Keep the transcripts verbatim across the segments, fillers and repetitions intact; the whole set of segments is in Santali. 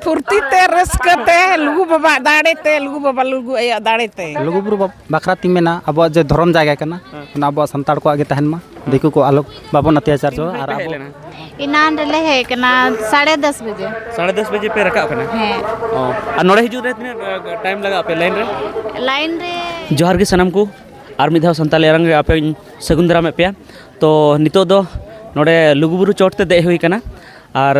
ᱯᱷᱩᱨᱛᱤ ᱛᱮ, ᱨᱟᱹᱥᱠᱟᱹ ᱛᱮ, ᱞᱩᱜᱩ ᱵᱟᱵᱟᱣᱟᱜ ᱫᱟᱲᱮ ᱛᱮ, ᱞᱩᱜᱩ ᱵᱟᱵᱟ ᱞᱩᱜᱩ ᱟᱭᱳᱣᱟᱜ ᱫᱟᱲᱮ ᱛᱮ᱾ ᱞᱩᱜᱩᱵᱩᱨᱩ ᱵᱟ-, ᱵᱟᱠᱷᱨᱟ ᱛᱤᱧ ᱢᱮᱱᱟ, ᱟᱵᱚᱣᱟᱜ ᱡᱮ ᱫᱷᱚᱨᱚᱢ ᱡᱟᱭᱜᱟ ᱠᱟᱱᱟ, ᱦᱮᱸ᱾ ᱚᱱᱟ ᱟᱵᱚᱣᱟᱜ ᱥᱟᱱᱛᱟᱲ ᱠᱚᱣᱟᱜ ᱜᱮ ᱛᱟᱦᱮᱱ ᱢᱟ, ᱦᱮᱸ᱾ ᱫᱤᱠᱩ ᱠᱚ ᱟᱞᱚ, ᱵᱟᱵᱚᱱ ᱚᱛᱛᱟᱪᱟᱨ ᱦᱚᱪᱚᱣᱟ᱾ ᱛᱤᱱ ᱟᱨ ᱨᱮᱯᱮ ᱦᱮᱡ ᱟᱵᱚ ᱞᱮᱱᱟ? ᱮᱱᱟᱱ ᱨᱮᱞᱮ ᱦᱮᱡ ᱠᱟᱱᱟ, ᱥᱟᱲᱮ ᱫᱚᱥ ᱵᱟᱡᱮ᱾ ᱥᱟᱲᱮ ᱫᱚᱥ ᱵᱟᱡᱮ ᱯᱮ ᱨᱟᱠᱟᱵ ᱠᱟᱱᱟ? ᱦᱮᱸ᱾ ᱚ, ᱟᱨ ᱱᱚᱰᱮ ᱦᱤᱡᱩᱜ ᱨᱮ ᱛᱤᱱᱟᱹᱜ, ᱟ, ᱴᱟᱭᱤᱢ ᱞᱟᱜᱟᱜᱼᱟ ᱯᱮ ᱞᱟᱭᱤᱱ ᱨᱮ? ᱞᱟᱭᱤᱱ ᱨᱮ᱾ ᱡᱚᱦᱟᱨ ᱜᱮ ᱥᱟᱱᱟᱢ ᱠᱚ, ᱟᱨ ᱢᱤᱫ ᱫᱷᱟᱣ ᱥᱟᱱᱛᱟᱲᱤ ᱟᱲᱟᱝ ᱨᱮ ᱟᱯᱮᱧ ᱥᱟᱹᱜᱩᱱ ᱫᱟᱨᱟᱢᱮᱫ ᱯᱮᱭᱟ᱾ ᱛᱚ, ᱱᱤᱛᱚᱜ ᱫᱚ ᱱᱚᱰᱮ ᱞᱩᱜᱩᱵᱩᱨᱩ ᱪᱚᱴ ᱛᱮ ᱫᱮᱡ ᱦᱩᱭ ᱠᱟᱱᱟ᱾ ᱟᱨ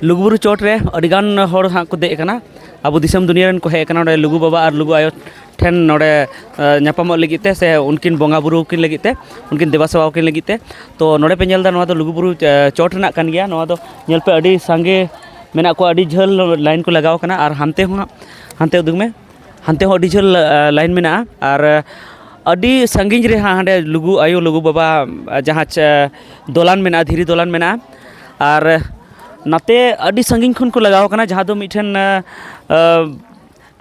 ᱞᱩᱜᱩᱵᱩᱨᱩ ᱪᱚᱴ ᱨᱮ ᱟᱹᱰᱤᱜᱟᱱ ᱦᱚᱲ ᱦᱟᱸᱜ ᱠᱚ ᱫᱮᱡ ᱟᱠᱟᱱᱟ᱾ ᱟᱵᱚ ᱫᱤᱥᱚᱢ ᱫᱩᱱᱤᱭᱟᱹ ᱨᱮᱱ ᱠᱚ ᱦᱮᱡ ᱟᱠᱟᱱᱟ ᱱᱚᱰᱮ ᱞᱩᱜᱩ ᱵᱟᱵᱟ ᱟᱨ ᱞᱩᱜᱩ ᱟᱭᱳ ᱴᱷᱮᱱ ᱱᱚᱰᱮ, ᱮ, ᱧᱟᱯᱟᱢᱚᱜ ᱞᱟᱹᱜᱤᱫ ᱛᱮ, ᱥᱮ ᱩᱱᱠᱤᱱ ᱵᱚᱸᱜᱟ ᱵᱩᱨᱩ ᱠᱤᱱ ᱞᱟᱹᱜᱤᱫ ᱛᱮ, ᱩᱱᱠᱤᱱ ᱫᱮᱵᱟ ᱥᱮᱵᱟ ᱠᱤᱱ ᱞᱟᱹᱜᱤᱫ ᱛᱮ᱾ ᱛᱚ, ᱱᱚᱰᱮ ᱯᱮ ᱧᱮᱞ ᱮᱫᱟ, ᱱᱚᱣᱟ ᱫᱚ ᱞᱩᱜᱩᱵᱩᱨᱩ, ᱮ, ᱪᱚᱴ ᱨᱮᱱᱟᱜ ᱠᱟᱱ ᱜᱮᱭᱟ᱾ ᱱᱚᱣᱟ ᱫᱚ ᱧᱮᱞ ᱯᱮ, ᱟᱹᱰᱤ ᱥᱟᱸᱜᱮ ᱢᱮᱱᱟᱜ ᱠᱚᱣᱟ, ᱟᱹᱰᱤ ᱡᱷᱟᱹᱞ ᱞᱟᱭᱤᱱ ᱠᱚ ᱞᱟᱜᱟᱣ ᱟᱠᱟᱱᱟ᱾ ᱟᱨ ᱦᱟᱱᱛᱮ ᱦᱚᱸ ᱦᱟᱸᱜ, ᱦᱟᱱᱛᱮ ᱩᱫᱩᱜ ᱢᱮ, ᱦᱟᱱᱛᱮ ᱦᱚᱸ ᱟᱹᱰᱤ ᱡᱷᱟᱹᱞ, ᱮ, ᱞᱟᱭᱤᱱ ᱢᱮᱱᱟᱜᱼᱟ᱾ ᱟᱨ ᱟᱹᱰᱤ ᱥᱟᱺᱜᱤᱧ ᱨᱮ ᱦᱟᱸᱜ ᱦᱟᱸᱰᱮ ᱞᱩᱜᱩ ᱟᱭᱳ, ᱞᱩᱜᱩ ᱵᱟᱵᱟ, ᱡᱟᱦᱟᱸ ᱪᱮ-, ᱫᱚᱞᱟᱱ ᱢᱮᱱᱟᱜᱼᱟ, ᱫᱷᱤᱨᱤ ᱫᱚᱞᱟᱱ ᱢᱮᱱᱟᱜᱼᱟ᱾ ᱟᱨ ᱱᱟᱛᱮ ᱟᱹᱰᱤ ᱥᱟᱺᱜᱤᱧ ᱠᱷᱚᱱ ᱠᱚ ᱞᱟᱜᱟᱣ ᱠᱟᱱᱟ, ᱡᱟᱦᱟᱸ ᱫᱚ ᱢᱤᱫᱴᱷᱮᱱ, ᱮ, ᱮ,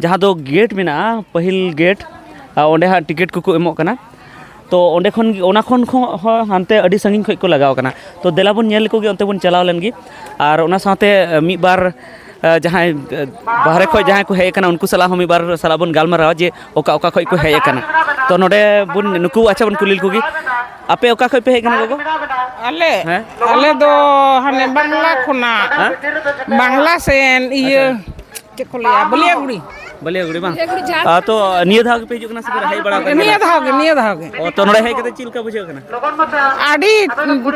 ᱡᱟᱦᱟᱸ ᱫᱚ ᱜᱮᱴ ᱢᱮᱱᱟᱜᱼᱟ, ᱯᱟᱹᱦᱤᱞ ᱜᱮᱴ, ᱟᱨ ᱚᱸᱰᱮ ᱦᱟᱸᱜ ᱴᱤᱠᱤᱴ ᱠᱚᱠᱚ ᱮᱢᱚᱜ ᱠᱟᱱᱟ᱾ ᱛᱚ, ᱚᱸᱰᱮ ᱠᱷᱚᱱ ᱜᱮ, ᱚᱱᱟ ᱠᱷᱚᱱ ᱠᱷᱚᱱ ᱦᱚᱸ ᱦᱟᱱᱛᱮ ᱟᱹᱰᱤ ᱥᱟᱺᱜᱤᱧ ᱠᱷᱚᱱ ᱠᱚ ᱞᱟᱜᱟᱣ ᱠᱟᱱᱟ᱾ ᱛᱚ, ᱫᱮᱞᱟ ᱵᱚᱱ ᱧᱮᱞ ᱞᱮᱠᱚ ᱜᱮ, ᱚᱱᱛᱮ ᱵᱚᱱ ᱪᱟᱞᱟᱣ ᱞᱮᱱ ᱜᱮ᱾ ᱟᱨ ᱚᱱᱟ ᱥᱟᱶᱛᱮ, ᱮ, ᱢᱤᱫ ᱵᱟᱨ, ᱮ, ᱡᱟᱦᱟᱸᱭ, ᱮ, ᱵᱟᱦᱨᱮ ᱠᱷᱚᱱ ᱡᱟᱦᱟᱸᱭ ᱠᱚ ᱦᱮᱡ ᱟᱠᱟᱱᱟ, ᱩᱱᱠᱩ ᱥᱟᱞᱟᱜ ᱦᱚᱸ ᱢᱤᱫ ᱵᱟᱨ ᱥᱟᱞᱟᱜ ᱵᱚᱱ ᱜᱟᱞᱢᱟᱨᱟᱣᱟ ᱡᱮ ᱚᱠᱟ ᱚᱠᱟ ᱠᱷᱚᱱ ᱠᱚ ᱦᱮᱡ ᱟᱠᱟᱱᱟ᱾ ᱛᱚ, ᱱᱚᱰᱮ ᱵᱚᱱ, ᱱᱩᱠᱩ, ᱟᱪᱪᱷᱟ, ᱵᱚᱱ ᱠᱩᱞᱤ ᱞᱮᱠᱚ ᱜᱮ᱾ ᱟᱯᱮ ᱚᱠᱟ ᱠᱷᱚᱱ ᱯᱮ ᱦᱮᱡ ᱟᱠᱟᱱᱟ ᱜᱚᱜᱚ? ᱟᱞᱮ? ᱦᱮᱸ? ᱟᱞᱮ ᱫᱚ ᱦᱟᱱᱮ ᱵᱟᱝᱞᱟ ᱠᱷᱚᱱᱟᱜ᱾ ᱦᱮᱸ? ᱵᱟᱝᱞᱟ ᱥᱮᱱ, ᱤᱭᱟᱹ, ᱟᱪᱪᱷᱟ᱾ ᱪᱮᱫ ᱠᱚ ᱞᱟᱹᱭᱟ, ᱵᱟᱹᱞᱤᱭᱟᱹᱜᱩᱲᱤ᱾ ᱵᱟᱹᱞᱤᱭᱟᱹᱜᱩᱲᱤ ᱵᱟᱝ? ᱵᱟᱹᱞᱤᱭᱟᱹᱜᱩᱲᱤ ᱡᱷᱟᱲ- ᱟ, ᱛᱚ, ᱱᱤᱭᱟᱹ ᱫᱷᱟᱣ ᱜᱮᱯᱮ ᱦᱤᱡᱩᱜ ᱠᱟᱱᱟ ᱥᱮ ᱯᱮ ᱦᱮᱡ ᱵᱟᱲᱟ ᱟᱠᱟᱱ ᱱᱤᱭᱟᱹ ᱜᱮᱭᱟ? ᱫᱷᱟᱣ ᱜᱮ, ᱱᱤᱭᱟᱹ ᱫᱷᱟᱣ ᱜᱮ᱾ ᱚ, ᱛᱚ, ᱱᱚᱰᱮ ᱦᱮᱡ ᱠᱟᱛᱮ ᱪᱮᱫ ᱞᱮᱠᱟ ᱵᱩᱡᱷᱟᱹᱜ ᱠᱟᱱᱟ? ᱟᱹᱰᱤ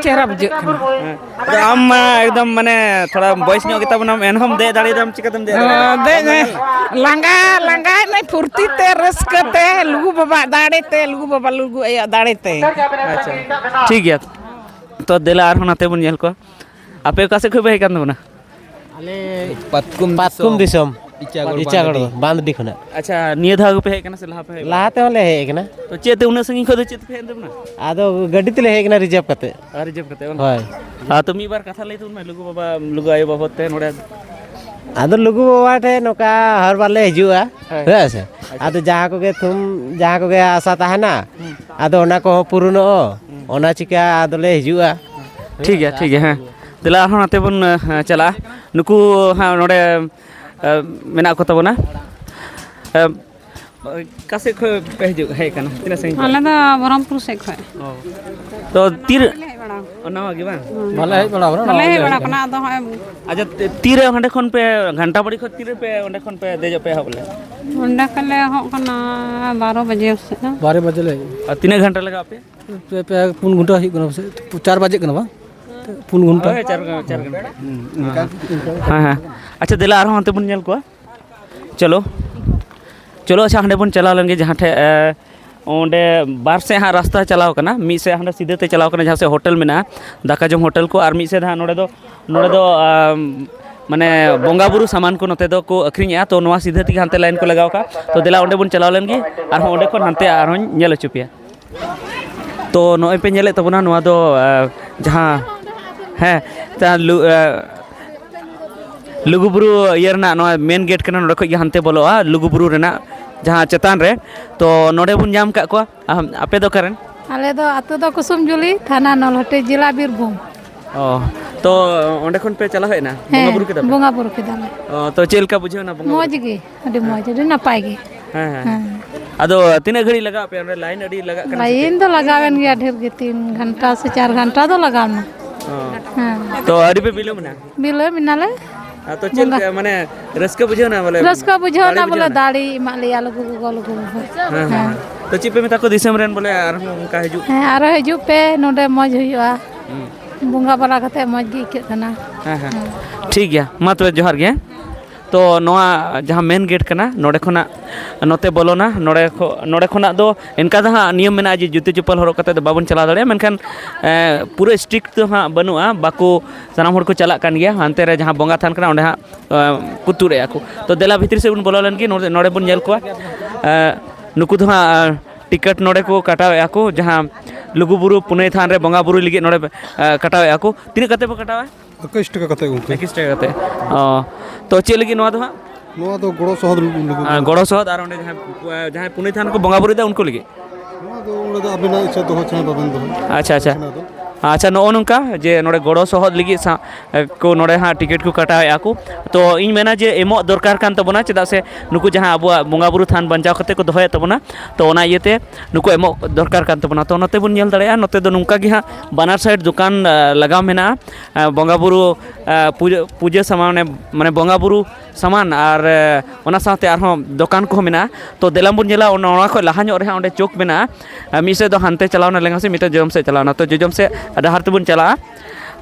ᱪᱮᱦᱨᱟ ᱵᱩᱡᱷᱟᱹᱜ ᱠᱟᱱᱟ᱾ ᱦᱮᱸ᱾ ᱟᱫᱚ ᱟᱢ ᱢᱟ ᱮᱠᱫᱚᱢ, ᱢᱟᱱᱮ, ᱛᱷᱚᱲᱟ ᱵᱚᱭᱮᱥ ᱧᱚᱜ ᱜᱮᱛᱟ ᱵᱚᱱᱟᱢ, ᱮᱱᱦᱚᱸᱢ ᱫᱮᱡ ᱫᱟᱲᱮᱭᱟᱫᱟᱢ, ᱪᱤᱠᱟᱹᱛᱮᱢ ᱫᱮᱡ ᱫᱟᱲᱮᱭᱟᱫᱟ? ᱦᱮᱸ, ᱫᱮᱡ ᱱᱮ, ᱞᱟᱸᱜᱟ, ᱞᱟᱸᱜᱟᱭᱮᱱᱟᱹᱧ ᱯᱷᱩᱨᱛᱤ ᱛᱮ, ᱨᱟᱹᱥᱠᱟᱹ ᱛᱮ, ᱞᱩᱜᱩ ᱵᱟᱵᱟᱣᱟᱜ ᱫᱟᱲᱮ ᱛᱮ, ᱞᱩᱜᱩ ᱵᱟᱵᱟ, ᱞᱩᱜᱩ ᱟᱭᱳᱣᱟᱜ ᱫᱟᱲᱮ ᱛᱮ᱾ ᱟᱪᱪᱷᱟ, ᱴᱷᱤᱠ ᱜᱮᱭᱟ᱾ ᱛᱚ, ᱫᱮᱞᱟ, ᱟᱨᱦᱚᱸ ᱱᱟᱛᱮ ᱵᱚᱱ ᱧᱮᱞ ᱠᱚᱣᱟ᱾ ᱟᱯᱮ ᱚᱠᱟ ᱥᱮᱫ ᱠᱷᱚᱱ ᱯᱮ ᱦᱮᱡ ᱠᱟᱱ ᱛᱟᱵᱚᱱᱟ? ᱟᱞᱮ ᱯᱟᱛᱠᱩᱢ ᱯᱟᱛᱠᱩᱢ ᱫᱤᱥᱚᱢ᱾ ᱫᱤᱥᱚᱢ᱾ ᱤᱪᱟᱜᱚᱲ ᱤᱪᱟᱜᱚᱲ ᱵᱟᱸᱫᱽᱰᱤ᱾ ᱵᱟᱸᱫᱽᱰᱤ ᱠᱷᱚᱱᱟᱜ᱾ ᱟᱪᱪᱷᱟ, ᱱᱤᱭᱟᱹ ᱫᱷᱟᱣ ᱜᱮᱯᱮ ᱦᱮᱡ ᱠᱟᱱᱟ ᱥᱮ ᱞᱟᱦᱟ ᱯᱮ ᱦᱮᱡ ᱞᱟᱦᱟ ᱵᱟᱲᱟ ᱛᱮᱦᱚᱸ ᱞᱮ ᱦᱮᱡ ᱟᱠᱟᱱᱟ᱾ ᱛᱚ, ᱪᱮᱫ ᱛᱮ ᱩᱱᱟᱹᱜ ᱥᱟᱺᱜᱤᱧ ᱠᱷᱚᱱ ᱫᱚ ᱪᱮᱫ ᱛᱮᱯᱮ ᱦᱮᱡ ᱮᱱ ᱛᱟᱵᱚᱱᱟ? ᱟᱫᱚ ᱜᱟᱹᱰᱤ ᱛᱮᱞᱮ ᱦᱮᱡ ᱟᱠᱟᱱᱟ, ᱨᱤᱡᱟᱨᱵᱷ ᱠᱟᱛᱮ᱾ ᱟᱨ ᱨᱤᱡᱟᱨᱵᱷ ᱠᱟᱛᱮ, ᱵᱟᱝ? ᱦᱳᱭ᱾ ᱟᱨ ᱛᱚ, ᱢᱤᱫ ᱵᱟᱨ ᱠᱟᱛᱷᱟ ᱞᱟᱹᱭ ᱛᱟᱵᱚᱱ ᱢᱮ, ᱞᱩᱜᱩ ᱵᱟᱵᱟ, ᱞᱩᱜᱩ ᱟᱭᱳ ᱵᱟᱵᱚᱫ ᱛᱮ ᱱᱚᱰᱮ᱾ ᱟᱫᱚ ᱞᱩᱜᱩ ᱵᱟᱵᱟ ᱴᱷᱮᱱ ᱱᱚᱝᱠᱟ ᱦᱚᱨ ᱵᱟᱨ ᱞᱮ ᱦᱤᱡᱩᱜᱼᱟ, ᱦᱮᱸ᱾ ᱦᱮᱸ ᱥᱮ? ᱟᱪᱪᱷᱟ᱾ ᱟᱫᱚ ᱡᱟᱦᱟᱸ ᱠᱚᱜᱮ ᱛᱷᱩᱢ, ᱡᱟᱦᱟᱸ ᱠᱚᱜᱮ ᱟᱥᱟ ᱛᱟᱦᱮᱱᱟ, ᱦᱩᱸ᱾ ᱟᱫᱚ ᱚᱱᱟ ᱠᱚᱦᱚᱸ ᱯᱩᱨᱩᱱᱚᱜᱼᱟ᱾ ᱦᱩᱸ᱾ ᱚᱱᱟ ᱪᱤᱠᱟ ᱟᱫᱚᱞᱮ ᱦᱤᱡᱩᱜᱼᱟ᱾ ᱴᱷᱤᱠ ᱜᱮᱭᱟ, ᱴᱷᱤᱠ ᱜᱮᱭᱟ, ᱦᱮᱸ᱾ ᱫᱮᱞᱟ ᱟᱨᱦᱚᱸ ᱱᱚᱛᱮ ᱵᱚᱱ ᱪᱟᱞᱟᱜᱼᱟ᱾ ᱱᱩᱠᱩ ᱦᱟᱸᱜ ᱱᱚᱰᱮ ᱢᱮᱱᱟᱜ ᱠᱚ ᱛᱟᱵᱚᱱᱟ᱾ ᱚᱠᱟ ᱥᱮᱫ ᱠᱷᱚᱱ ᱯᱮ ᱦᱤᱡᱩᱜ ᱦᱮᱡ ᱟᱠᱟᱱᱟ? ᱛᱤᱱᱟᱹᱜ ᱥᱟᱺᱜᱤᱧ ᱠᱷᱚᱱ? ᱟᱞᱮ ᱫᱚ ᱵᱚᱦᱚᱨᱚᱢᱯᱩᱨ ᱥᱮᱫ ᱠᱷᱚᱱ᱾ ᱚ᱾ ᱛᱚ ᱛᱤᱨ ᱵᱟᱞᱮ ᱦᱮᱡ ᱵᱟᱲᱟ ᱚ, ᱱᱟᱣᱟ ᱜᱮ ᱵᱟᱝ? ᱵᱟᱞᱮ ᱦᱮᱡ ᱵᱟᱲᱟ ᱟᱠᱟᱱᱟ, ᱵᱟᱞᱮ ᱱᱟᱣᱟ ᱦᱮᱡ ᱜᱮ ᱵᱟᱲᱟ ᱦᱮᱡ ᱟᱠᱟᱱᱟ᱾ ᱟᱫᱚ ᱦᱚᱸᱜᱼᱚᱭ ᱟᱪᱪᱷᱟ, ᱛᱤ- ᱛᱤᱨᱮ ᱦᱟᱸᱰᱮ ᱠᱷᱚᱱ ᱯᱮ, ᱜᱷᱟᱱᱴᱟᱵᱟᱲᱤ ᱠᱷᱚᱱ ᱛᱤᱨᱮ ᱯᱮ ᱚᱸᱰᱮ ᱠᱷᱚᱱ ᱯᱮ ᱫᱮᱡᱚᱜ ᱯᱮ ᱮᱦᱚᱵ ᱞᱮᱫ? ᱚᱸᱰᱮ ᱠᱷᱚᱱ ᱞᱮ ᱮᱦᱚᱵ ᱠᱟᱱᱟ ᱵᱟᱨᱚ ᱵᱟᱡᱮ ᱥᱮᱫ᱾ ᱵᱟᱨᱚ ᱵᱟᱡᱮ ᱞᱮ ᱦᱮᱡ ᱮᱱᱟ᱾ ᱟᱨ ᱛᱤᱱᱟᱹᱜ ᱜᱷᱟᱱᱴᱟ ᱞᱟᱜᱟᱣ ᱯᱮ? ᱯᱮ, ᱯᱮ, ᱯᱩᱱ ᱜᱷᱚᱱᱴᱟ ᱦᱩᱭᱩᱜ ᱠᱟᱱᱟ ᱯᱟᱥᱮᱡ, ᱪᱟᱨ ᱵᱟᱡᱮᱜ ᱠᱟᱱᱟ ᱵᱟᱝ? ᱯᱩᱱ ᱜᱷᱚᱱᱴᱟ᱾ ᱦᱳᱭ, ᱪᱟᱨ ᱜᱷᱚᱱᱴᱟ, ᱪᱟᱨ ᱜᱷᱚᱱᱴᱟ᱾ ᱦᱮᱸ, ᱦᱮᱸ᱾ ᱟᱪᱪᱷᱟ, ᱫᱮᱞᱟ ᱟᱨᱦᱚᱸ ᱦᱟᱱᱛᱮ ᱵᱚᱱ ᱧᱮᱞ ᱠᱚᱣᱟ᱾ ᱪᱚᱞᱚ, ᱪᱚᱞᱚ, ᱟᱪᱪᱷᱟ, ᱦᱟᱸᱰᱮ ᱵᱚᱱ ᱪᱟᱞᱟᱣ ᱞᱮᱱ ᱜᱮ, ᱡᱟᱦᱟᱸ ᱴᱷᱮᱡ, ᱮ, ᱚᱸᱰᱮ ᱵᱟᱨ ᱥᱮᱫ ᱦᱟᱸᱜ ᱨᱟᱥᱛᱟ ᱪᱟᱞᱟᱣ ᱠᱟᱱᱟ᱾ ᱢᱤᱫ ᱥᱮᱫ ᱦᱟᱸᱰᱮ ᱥᱤᱫᱷᱟᱹ ᱛᱮ ᱪᱟᱞᱟᱣ ᱠᱟᱱᱟ, ᱡᱟᱦᱟᱸ ᱥᱮᱫ ᱦᱳᱴᱮᱞ ᱢᱮᱱᱟᱜᱼᱟ, ᱫᱟᱠᱟ ᱡᱚᱢ ᱦᱳᱴᱮᱞ ᱠᱚ, ᱟᱨ ᱢᱤᱫ ᱥᱮᱫ ᱦᱟᱸᱜ ᱱᱚᱰᱮ ᱫᱚ, ᱱᱚᱰᱮ ᱫᱚ, ᱟᱢ, ᱢᱟᱱᱮ, ᱵᱚᱸᱜᱟ ᱵᱩᱨᱩ ᱥᱟᱢᱟᱱ ᱠᱚ ᱱᱚᱛᱮ ᱫᱚᱠᱚ ᱟᱹᱠᱷᱨᱤᱧᱮᱜᱼᱟ᱾ ᱛᱚ, ᱱᱚᱣᱟ ᱥᱤᱫᱷᱟᱹ ᱛᱮᱜᱮ ᱦᱟᱱᱛᱮ ᱞᱟᱭᱤᱱ ᱠᱚ ᱞᱟᱜᱟᱣ ᱠᱟᱜᱼᱟ᱾ ᱛᱚ, ᱫᱮᱞᱟ, ᱚᱸᱰᱮ ᱵᱚᱱ ᱪᱟᱞᱟᱣ ᱞᱮᱱ ᱜᱮ, ᱟᱨᱦᱚᱸ ᱚᱸᱰᱮ ᱠᱷᱚᱱ ᱦᱟᱱᱛᱮ ᱟᱨᱦᱚᱸᱧ ᱧᱮᱞ ᱦᱚᱪᱚ ᱯᱮᱭᱟ᱾ ᱛᱚ ᱱᱚᱜᱼᱚᱭ ᱯᱮ ᱧᱮᱞᱮᱫ ᱛᱟᱵᱚᱱᱟ, ᱱᱚᱣᱟ ᱫᱚ, ᱟᱸ, ᱡᱟᱦᱟᱸ, ᱦᱮᱸ, ᱡᱟᱦᱟᱸ ᱞᱩ-, ᱟᱸ, ᱞᱩᱜᱩᱵᱩᱨᱩ ᱤᱭᱟᱹ ᱨᱮᱱᱟᱜ ᱱᱚᱣᱟ ᱢᱮᱱ ᱜᱮᱴ ᱠᱟᱱᱟ, ᱱᱚᱸᱰᱮ ᱠᱷᱚᱡ ᱜᱮ ᱦᱟᱱᱛᱮ ᱵᱚᱞᱚᱜᱼᱟ ᱞᱩᱜᱩᱵᱩᱨᱩ ᱨᱮᱱᱟᱜ ᱡᱟᱦᱟᱸ ᱪᱮᱛᱟᱱ ᱨᱮ᱾ ᱛᱚ ᱱᱚᱸᱰᱮ ᱵᱚᱱ ᱧᱟᱢ ᱠᱟᱜ ᱠᱚᱣᱟ᱾ ᱟᱢ, ᱟᱯᱮ ᱫᱚ ᱚᱠᱟ ᱨᱮᱱ? ᱟᱞᱮ ᱫᱚ ᱟᱹᱛᱩ ᱫᱚ ᱠᱩᱥᱩᱢᱡᱩᱞᱤ, ᱛᱷᱟᱱᱟ ᱱᱚᱞᱦᱟᱹᱴᱤ, ᱡᱮᱞᱟ ᱵᱤᱨᱵᱷᱩᱢ᱾ ᱚ, ᱛᱚ ᱚᱸᱰᱮ ᱠᱷᱚᱱ ᱯᱮ ᱪᱟᱞᱟᱣ ᱦᱮᱡ ᱮᱱᱟ? ᱵᱚᱸᱜᱟ ᱦᱮᱸ, ᱵᱩᱨᱩ ᱠᱮᱫᱟ ᱯᱮ? ᱵᱚᱸᱜᱟ ᱵᱩᱨᱩ ᱠᱮᱫᱟᱞᱮ᱾ ᱚ, ᱛᱚ ᱪᱮᱫ ᱞᱮᱠᱟ ᱵᱩᱡᱷᱟᱹᱣ ᱮᱱᱟ ᱵᱚᱸᱜᱟ ᱵᱩᱨᱩ? ᱢᱚᱡᱽ ᱜᱮ, ᱟᱹᱰᱤ ᱦᱮᱸ᱾ ᱢᱚᱡᱽ, ᱟᱹᱰᱤ ᱱᱟᱯᱟᱭ ᱜᱮ᱾ ᱦᱮᱸ, ᱦᱮᱸ, ᱦᱮᱸ᱾ ᱦᱮᱸ᱾ ᱟᱫᱚ ᱛᱤᱱᱟᱹᱜ ᱜᱷᱟᱹᱲᱤᱡ ᱞᱟᱜᱟᱜ ᱯᱮᱭᱟ ᱚᱸᱰᱮ? ᱞᱟᱭᱤᱱ ᱟᱹᱰᱤ ᱞᱟᱜᱟᱜ ᱠᱟᱱᱟ ᱥᱮ ᱞᱟᱭᱤᱱ ᱪᱮᱫ? ᱫᱚ ᱞᱟᱜᱟᱣᱮᱱ ᱜᱮᱭᱟ, ᱰᱷᱮᱨ ᱜᱮ, ᱛᱤᱱ ᱜᱷᱚᱱᱴᱟ ᱥᱮ ᱪᱟᱨ ᱜᱷᱚᱱᱴᱟ ᱫᱚ ᱞᱟᱜᱟᱣ ᱮᱱᱟ᱾ ᱚ᱾ ᱦᱮᱸ᱾ ᱛᱚ ᱟᱹᱰᱤ ᱯᱮ ᱵᱤᱞᱚᱢ ᱮᱱᱟ? ᱵᱤᱞᱚᱢ ᱮᱱᱟᱞᱮ᱾ ᱟᱫᱚ ᱪᱮᱫ ᱵᱚᱸᱜᱟ ᱞᱮᱠᱟ, ᱢᱟᱱᱮ, ᱨᱟᱹᱥᱠᱟᱹ ᱵᱩᱡᱷᱟᱹᱣ ᱮᱱᱟ ᱵᱚᱞᱮ? ᱨᱟᱹᱥᱠᱟᱹ ᱵᱩᱡᱷᱟᱹᱣ ᱫᱟᱲᱮ ᱮᱱᱟ ᱵᱩᱡᱷᱟᱹᱣ ᱵᱚᱞᱮ, ᱮᱱᱟ? ᱫᱟᱲᱮ ᱮᱢᱟᱜ ᱞᱮᱭᱟ ᱞᱩᱜᱩ ᱜᱚᱜᱚ, ᱞᱩᱜᱩ ᱵᱟᱵᱟ᱾ ᱦᱮᱸ, ᱦᱮᱸ, ᱦᱮᱸ᱾ ᱦᱮᱸ᱾ ᱛᱚ ᱪᱮᱫ ᱯᱮ ᱢᱮᱛᱟ ᱠᱚᱣᱟ ᱫᱤᱥᱚᱢ ᱨᱮᱱ ᱵᱚᱞᱮ ᱟᱨᱦᱚᱸ ᱚᱱᱠᱟ ᱦᱤᱡᱩᱜ? ᱦᱮᱸ, ᱟᱨᱦᱚᱸ ᱦᱤᱡᱩᱜ ᱯᱮ, ᱱᱚᱰᱮ ᱢᱚᱡᱽ ᱦᱩᱭᱩᱜᱼᱟ᱾ ᱦᱩᱸ᱾ ᱵᱚᱸᱜᱟ ᱵᱟᱲᱟ ᱠᱟᱛᱮ ᱢᱚᱡᱽ ᱜᱮ ᱟᱹᱭᱠᱟᱹᱜ ᱠᱟᱱᱟ᱾ ᱦᱮᱸ, ᱦᱮᱸ᱾ ᱦᱮᱸ᱾ ᱴᱷᱤᱠ ᱜᱮᱭᱟ, ᱢᱟ ᱛᱚᱵᱮ ᱡᱚᱦᱟᱨ ᱜᱮ᱾ ᱛᱚ ᱱᱚᱣᱟ ᱡᱟᱦᱟᱸ ᱢᱮᱱ ᱜᱮᱴ ᱠᱟᱱᱟ, ᱱᱚᱰᱮ ᱠᱷᱚᱱᱟᱜ ᱱᱚᱛᱮ ᱵᱚᱞᱚᱱᱟ᱾ ᱱᱚᱰᱮ ᱠᱷᱚ-, ᱱᱚᱰᱮ ᱠᱷᱚᱱᱟᱜ ᱫᱚ ᱮᱱᱠᱟ ᱫᱚ ᱦᱟᱸᱜ ᱱᱤᱭᱚᱢ ᱢᱮᱱᱟᱜᱼᱟ ᱡᱮ ᱡᱩᱛᱟᱹ ᱪᱚᱯᱯᱚᱞ ᱦᱚᱨᱚᱜ ᱠᱟᱛᱮ ᱫᱚ ᱵᱟᱵᱚᱱ ᱪᱟᱞᱟᱣ ᱫᱟᱲᱮᱭᱟᱜᱼᱟ, ᱢᱮᱱᱠᱷᱟᱱ, ᱮᱸ, ᱯᱩᱨᱟᱹ ᱥᱴᱨᱤᱠᱴ ᱫᱚ ᱦᱟᱸᱜ ᱵᱟᱹᱱᱩᱜᱼᱟ᱾ ᱵᱟᱠᱚ, ᱥᱟᱱᱟᱢ ᱦᱚᱲ ᱠᱚ ᱪᱟᱞᱟᱜ ᱠᱟᱱ ᱜᱮᱭᱟ᱾ ᱦᱟᱱᱛᱮ ᱨᱮ ᱡᱟᱦᱟᱸ ᱵᱚᱸᱜᱟ ᱛᱷᱟᱱ ᱠᱟᱱᱟ, ᱚᱸᱰᱮ ᱦᱟᱸᱜ, ᱮᱸ, ᱠᱚ ᱛᱩᱫ ᱮᱫᱼᱟ ᱠᱚ᱾ ᱛᱚ ᱫᱮᱞᱟ ᱵᱷᱤᱛᱨᱤ ᱥᱮᱫ ᱵᱚᱱ ᱵᱚᱞᱚ ᱞᱮᱱ ᱜᱮ, ᱱᱚᱰᱮ, ᱱᱚᱰᱮ ᱵᱚᱱ ᱧᱮᱞ ᱠᱚᱣᱟ᱾ ᱮᱸ, ᱱᱩᱠᱩ ᱫᱚ ᱦᱟᱸᱜ, ᱮᱸ, ᱴᱤᱠᱤᱴ ᱱᱚᱰᱮ ᱠᱚ ᱠᱟᱴᱟᱣᱮᱫᱼᱟ ᱠᱚ, ᱡᱟᱦᱟᱸ ᱞᱩᱜᱩᱵᱩᱨᱩ ᱯᱩᱱᱟᱹᱭ ᱛᱷᱟᱱ ᱨᱮ ᱵᱚᱸᱜᱟ ᱵᱩᱨᱩ ᱞᱟᱹᱜᱤᱫ ᱱᱚᱰᱮ, ᱮᱸ, ᱠᱟᱴᱟᱣᱮᱫᱼᱟ ᱠᱚ᱾ ᱛᱤᱱᱟᱹᱜ ᱠᱟᱛᱮ ᱵᱚ ᱠᱟᱴᱟᱣᱟ? ᱮᱠᱩᱥ ᱴᱟᱠᱟ ᱠᱟᱛᱮ, ᱜᱚᱝᱠᱮ᱾ ᱮᱠᱩᱥ ᱴᱟᱠᱟ ᱠᱟᱛᱮ᱾ ᱚ, ᱛᱚ ᱪᱮᱫ ᱞᱟᱹᱜᱤᱫ ᱱᱚᱣᱟ ᱫᱚ ᱦᱟᱸᱜ? ᱱᱚᱣᱟ ᱫᱚ ᱜᱚᱲᱚ ᱥᱚᱦᱚᱫ ᱞᱟᱹᱜᱤᱫ᱾ ᱟᱨ ᱜᱚᱲᱚ ᱥᱚᱦᱚᱫ ᱟᱨ ᱚᱸᱰᱮ ᱡᱟᱦᱟᱸᱭ, ᱡᱟᱦᱟᱸᱭ ᱯᱩᱱᱟᱹᱭ ᱛᱷᱟᱱ ᱠᱚ ᱵᱚᱸᱜᱟ ᱵᱩᱨᱩᱭᱮᱫᱟ ᱩᱱᱠᱩ ᱞᱟᱹᱜᱤᱫ? ᱱᱚᱣᱟ ᱫᱚ ᱚᱸᱰᱮ ᱫᱚ ᱟᱵᱤᱱᱟᱜ ᱤᱪᱪᱷᱟ, ᱫᱚᱦᱚ ᱪᱟᱦᱮ ᱵᱟᱵᱮᱱ ᱫᱚᱦᱚ᱾ ᱟᱪᱪᱷᱟ, ᱟᱪᱪᱷᱟ᱾ ᱚᱱᱟ ᱫᱚ᱾ ᱟᱪᱪᱷᱟ, ᱱᱚᱜᱼᱚ ᱱᱚᱝᱠᱟ ᱡᱮ ᱱᱚᱰᱮ ᱜᱚᱲᱚ ᱥᱚᱦᱚᱫ ᱞᱟᱹᱜᱤᱫ ᱥᱟ-, ᱠᱚ ᱱᱚᱰᱮ ᱦᱟᱸᱜ ᱴᱤᱠᱤᱴ ᱠᱚ ᱠᱟᱴᱟᱣᱮᱫᱼᱟ ᱠᱚ᱾ ᱛᱚ ᱤᱧ ᱢᱮᱱᱟ ᱡᱮ ᱮᱢᱚᱜ ᱫᱚᱨᱠᱟᱨ ᱠᱟᱱ ᱛᱟᱵᱚᱱᱟ, ᱪᱮᱫᱟᱜ ᱥᱮ ᱱᱩᱠᱩ ᱡᱟᱦᱟᱸ ᱟᱵᱚᱣᱟᱜ ᱵᱚᱸᱜᱟ ᱵᱩᱨᱩ ᱛᱷᱟᱱ ᱵᱟᱧᱪᱟᱣ ᱠᱟᱛᱮ ᱠᱚ ᱫᱚᱦᱚᱭᱮᱫ ᱛᱟᱵᱚᱱᱟ᱾ ᱛᱚ ᱚᱱᱟ ᱤᱭᱟᱹᱛᱮ ᱱᱩᱠᱩ ᱮᱢᱚᱜ ᱫᱚᱨᱠᱟᱨ ᱠᱟᱱ ᱛᱟᱵᱚᱱᱟ᱾ ᱛᱚ ᱱᱚᱛᱮ ᱵᱚᱱ ᱧᱮᱞ ᱫᱟᱲᱮᱭᱟᱜᱼᱟ, ᱱᱚᱛᱮ ᱫᱚ ᱱᱚᱝᱠᱟ ᱜᱮ ᱦᱟᱸᱜ ᱵᱟᱱᱟᱨ ᱥᱟᱭᱤᱰ ᱫᱚᱠᱟᱱ, ᱟ, ᱞᱟᱜᱟᱣ ᱢᱮᱱᱟᱜᱼᱟ᱾ ᱟ, ᱵᱚᱸᱜᱟ ᱵᱩᱨᱩ, ᱟ, ᱯᱩᱡᱟᱹ, ᱯᱩᱡᱟᱹ ᱥᱟᱢᱟᱱ, ᱢᱟᱱᱮ, ᱢᱟᱱᱮ ᱵᱚᱸᱜᱟ ᱵᱩᱨᱩ ᱥᱟᱢᱟᱱ ᱟᱨ, ᱮ, ᱚᱱᱟ ᱥᱟᱶᱛᱮ ᱟᱨᱦᱚᱸ ᱫᱚᱠᱟᱱ ᱠᱚᱦᱚᱸ ᱢᱮᱱᱟᱜᱼᱟ᱾ ᱛᱚ ᱫᱮᱞᱟ ᱵᱚᱱ ᱧᱮᱞᱟ, ᱚᱱᱟ, ᱚᱱᱟ ᱠᱷᱚᱱ ᱞᱟᱦᱟ ᱧᱚᱜ ᱨᱮ ᱦᱟᱸᱜ ᱚᱸᱰᱮ ᱪᱚᱠ ᱢᱮᱱᱟᱜᱼᱟ᱾ ᱟᱨ ᱢᱤᱫ ᱥᱮᱫ ᱫᱚ ᱦᱟᱱᱛᱮ ᱪᱟᱞᱟᱣᱱᱟ ᱞᱮᱸᱜᱟ ᱥᱮᱫ, ᱢᱤᱫᱴᱮᱱ ᱡᱚᱡᱚᱢ ᱥᱮᱫ ᱪᱟᱞᱟᱣᱱᱟ᱾ ᱛᱚ ᱡᱚᱡᱚᱢ ᱥᱮᱫ ᱰᱟᱦᱟᱨ ᱛᱮᱵᱚᱱ ᱪᱟᱞᱟᱜᱼᱟ᱾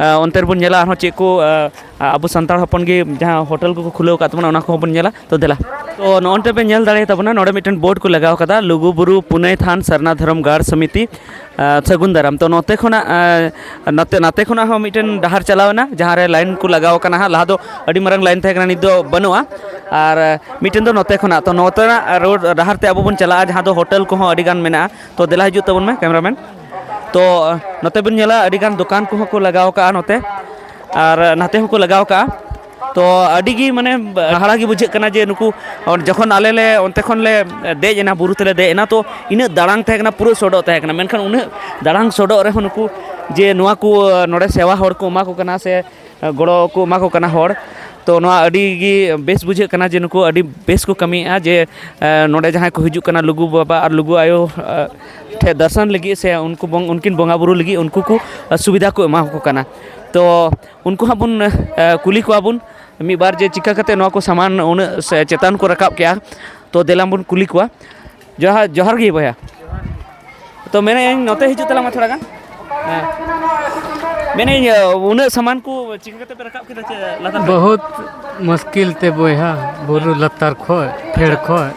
ᱮ, ᱚᱱᱛᱮ ᱨᱮᱵᱚᱱ ᱧᱮᱞᱟ ᱟᱨᱦᱚᱸ ᱪᱮᱫ ᱠᱚ, ᱮ, ᱟᱵᱚ ᱥᱟᱱᱛᱟᱲ ᱦᱚᱯᱚᱱ ᱜᱮ ᱡᱟᱦᱟᱸ ᱦᱳᱴᱮᱞ ᱠᱚᱠᱚ ᱠᱷᱩᱞᱟᱹᱣ ᱟᱠᱟᱫ ᱛᱟᱵᱚᱱᱟ, ᱚᱱᱟ ᱠᱚᱦᱚᱸ ᱵᱚᱱ ᱧᱮᱞᱟ᱾ ᱛᱚ ᱫᱮᱞᱟ, ᱛᱚ ᱱᱚᱜᱼᱚ ᱱᱚᱛᱮ ᱯᱮ ᱧᱮᱞ ᱫᱟᱲᱮᱭᱟᱛᱟ ᱵᱚᱱᱟ, ᱱᱚᱰᱮ ᱢᱤᱫᱴᱮᱱ ᱵᱳᱨᱰ ᱠᱚ ᱞᱟᱜᱟᱣ ᱠᱟᱫᱟ, ᱞᱩᱜᱩ ᱵᱩᱨᱩ ᱯᱩᱱᱟᱹᱭ ᱛᱷᱟᱱ ᱥᱟᱨᱱᱟ ᱫᱷᱚᱨᱚᱢ ᱜᱟᱲ ᱥᱚᱢᱤᱛᱤ, ᱟᱨ ᱥᱟᱹᱜᱩᱱ ᱫᱟᱨᱟᱢ᱾ ᱛᱚ ᱱᱚᱛᱮ ᱠᱷᱚᱱᱟᱜ, ᱟᱨ ᱱᱚᱛᱮ, ᱱᱚᱛᱮ ᱠᱷᱚᱱᱟᱜ ᱦᱚᱸ ᱢᱤᱫᱴᱮᱱ ᱰᱟᱦᱟᱨ ᱪᱟᱞᱟᱣ ᱮᱱᱟ, ᱡᱟᱦᱟᱸ ᱨᱮ ᱞᱟᱭᱤᱱ ᱠᱚ ᱞᱟᱜᱟᱣ ᱠᱟᱱᱟ ᱦᱟᱸᱜ᱾ ᱞᱟᱦᱟ ᱫᱚ ᱟᱹᱰᱤ ᱢᱟᱨᱟᱝ ᱞᱟᱭᱤᱱ ᱛᱟᱦᱮᱸ ᱠᱟᱱᱟ, ᱱᱤᱛ ᱫᱚ ᱵᱟᱹᱱᱩᱜᱼᱟ᱾ ᱟᱨ ᱢᱤᱫᱴᱮᱱ ᱫᱚ ᱱᱚᱛᱮ ᱠᱷᱚᱱᱟᱜ, ᱛᱚ ᱱᱚᱛᱮᱱᱟᱜ ᱨᱳᱰ ᱰᱟᱦᱟᱨ ᱛᱮ ᱟᱵᱚ ᱵᱚᱱ ᱪᱟᱞᱟᱜᱼᱟ, ᱡᱟᱦᱟᱸ ᱫᱚ ᱦᱳᱴᱮᱞ ᱠᱚᱦᱚᱸ ᱟᱹᱰᱤ ᱜᱟᱱ ᱢᱮᱱᱟᱜᱼᱟ᱾ ᱛᱚ ᱫᱮᱞᱟ ᱦᱤᱡᱩᱜ ᱛᱟᱵᱚᱱ ᱢᱮ ᱠᱮᱢᱮᱨᱟᱢᱮᱱ᱾ ᱛᱚ ᱱᱚᱛᱮ ᱵᱚᱱ ᱧᱮᱞᱟ, ᱟᱹᱰᱤ ᱜᱟᱱ ᱫᱚᱠᱟᱱ ᱠᱚᱦᱚᱸ ᱠᱚ ᱞᱟᱜᱟᱣ ᱠᱟᱜᱼᱟ ᱱᱚᱛᱮ, ᱟᱨ ᱱᱟᱛᱮ ᱦᱚᱸᱠᱚ ᱞᱟᱜᱟᱣ ᱠᱟᱜᱼᱟ᱾ ᱛᱚ ᱟᱹᱰᱤ ᱜᱮ ᱢᱟᱱᱮ ᱦᱟᱦᱟᱲᱟ ᱜᱮ ᱵᱩᱡᱷᱟᱹᱜ ᱠᱟᱱᱟ ᱡᱮ ᱱᱩᱠᱩ ᱡᱚᱠᱷᱚᱱ ᱟᱞᱮ ᱞᱮ ᱚᱱᱛᱮ ᱠᱷᱚᱱ ᱞᱮ ᱫᱮᱡ ᱮᱱᱟ, ᱵᱩᱨᱩ ᱛᱮᱞᱮ ᱫᱮᱡ ᱮᱱᱟ, ᱛᱚ ᱤᱱᱟᱹᱜ ᱫᱟᱲᱟᱝ ᱛᱟᱦᱮᱸ ᱠᱟᱱᱟ, ᱯᱩᱨᱟᱹ ᱥᱚᱰᱚᱜ ᱛᱟᱦᱮᱸ ᱠᱟᱱᱟ, ᱢᱮᱱᱠᱷᱟᱱ ᱩᱱᱟᱹᱜ ᱫᱟᱲᱟᱝ ᱥᱚᱰᱚᱜ ᱨᱮᱦᱚᱸ ᱱᱩᱠᱩ ᱡᱮ ᱱᱚᱣᱟ ᱠᱚ ᱱᱚᱰᱮ ᱥᱮᱣᱟ ᱦᱚᱲ ᱠᱚ ᱮᱢᱟ ᱠᱚ ᱠᱟᱱᱟ ᱥᱮ ᱜᱚᱲᱚ ᱠᱚ ᱮᱢᱟ ᱠᱚ ᱠᱟᱱᱟ ᱦᱚᱲ, ᱛᱚ ᱱᱚᱣᱟ ᱟᱹᱰᱤ ᱜᱮ ᱵᱮᱥ ᱵᱩᱡᱷᱟᱹᱜ ᱠᱟᱱᱟ ᱡᱮ ᱱᱩᱠᱩ ᱟᱹᱰᱤ ᱵᱮᱥ ᱠᱚ ᱠᱟᱹᱢᱤᱭᱮᱫᱼᱟ ᱡᱮ, ᱮ, ᱱᱚᱰᱮ ᱡᱟᱦᱟᱸᱭ ᱠᱚ ᱦᱤᱡᱩᱜ ᱠᱟᱱᱟ ᱞᱩᱜᱩ ᱵᱟᱵᱟ ᱟᱨ ᱞᱩᱜᱩ ᱟᱭᱳ, ᱮ, ᱴᱷᱮᱱ ᱫᱚᱨᱥᱚᱱ ᱞᱟᱹᱜᱤᱫ ᱥᱮ ᱩᱱᱠᱩ ᱵᱚᱝ-, ᱩᱱᱠᱤᱱ ᱵᱚᱸᱜᱟ ᱵᱩᱨᱩ ᱞᱟᱹᱜᱤᱫ, ᱩᱱᱠᱩ ᱠᱚ, ᱮ, ᱥᱩᱵᱤᱫᱷᱟ ᱠᱚ ᱮᱢᱟ ᱠᱚ ᱠᱟᱱᱟ᱾ ᱛᱚ ᱩᱱᱠᱩ ᱦᱟᱸᱜ ᱵᱚᱱ, ᱮ, ᱠᱩᱞᱤ ᱠᱚᱣᱟ ᱵᱚᱱ ᱢᱤᱫ ᱵᱟᱨ ᱡᱮ ᱪᱤᱠᱟ ᱠᱟᱛᱮ ᱱᱚᱣᱟ ᱠᱚ ᱥᱟᱢᱟᱱ ᱩᱱᱟᱹᱜ ᱥᱮ ᱪᱮᱛᱟᱱ ᱠᱚ ᱨᱟᱠᱟᱵ ᱠᱮᱜᱼᱟ᱾ ᱛᱚ ᱫᱮᱞᱟ ᱵᱚᱱ ᱠᱩᱞᱤ ᱠᱚᱣᱟ᱾ ᱡᱚᱦᱟᱨ, ᱡᱚᱦᱟᱨ ᱜᱮ ᱵᱚᱭᱦᱟ᱾ ᱛᱚ ᱢᱮᱱᱮᱫ ᱟᱹᱧ ᱱᱚᱛᱮ ᱦᱤᱡᱩᱜ ᱛᱟᱞᱟᱝ ᱢᱮ ᱛᱷᱚᱲᱟ ᱜᱟᱱ᱾ ᱦᱮᱸ᱾ ᱢᱮᱱᱮᱫ ᱟᱹᱧ, ᱩᱱᱟᱹᱜ ᱥᱟᱢᱟᱱ ᱠᱚ ᱪᱤᱠᱟ ᱠᱟᱛᱮ ᱯᱮ ᱨᱟᱠᱟᱵ ᱠᱮᱫᱟ ᱪᱮ ᱞᱟᱛᱟᱨ ᱛᱮ? ᱵᱚᱦᱩᱛ ᱢᱩᱥᱠᱤᱞ ᱛᱮ ᱵᱚᱭᱦᱟ, ᱵᱩᱨᱩ ᱞᱟᱛᱟᱨ ᱠᱷᱚᱡ, ᱯᱷᱮᱰ ᱠᱷᱚᱡ᱾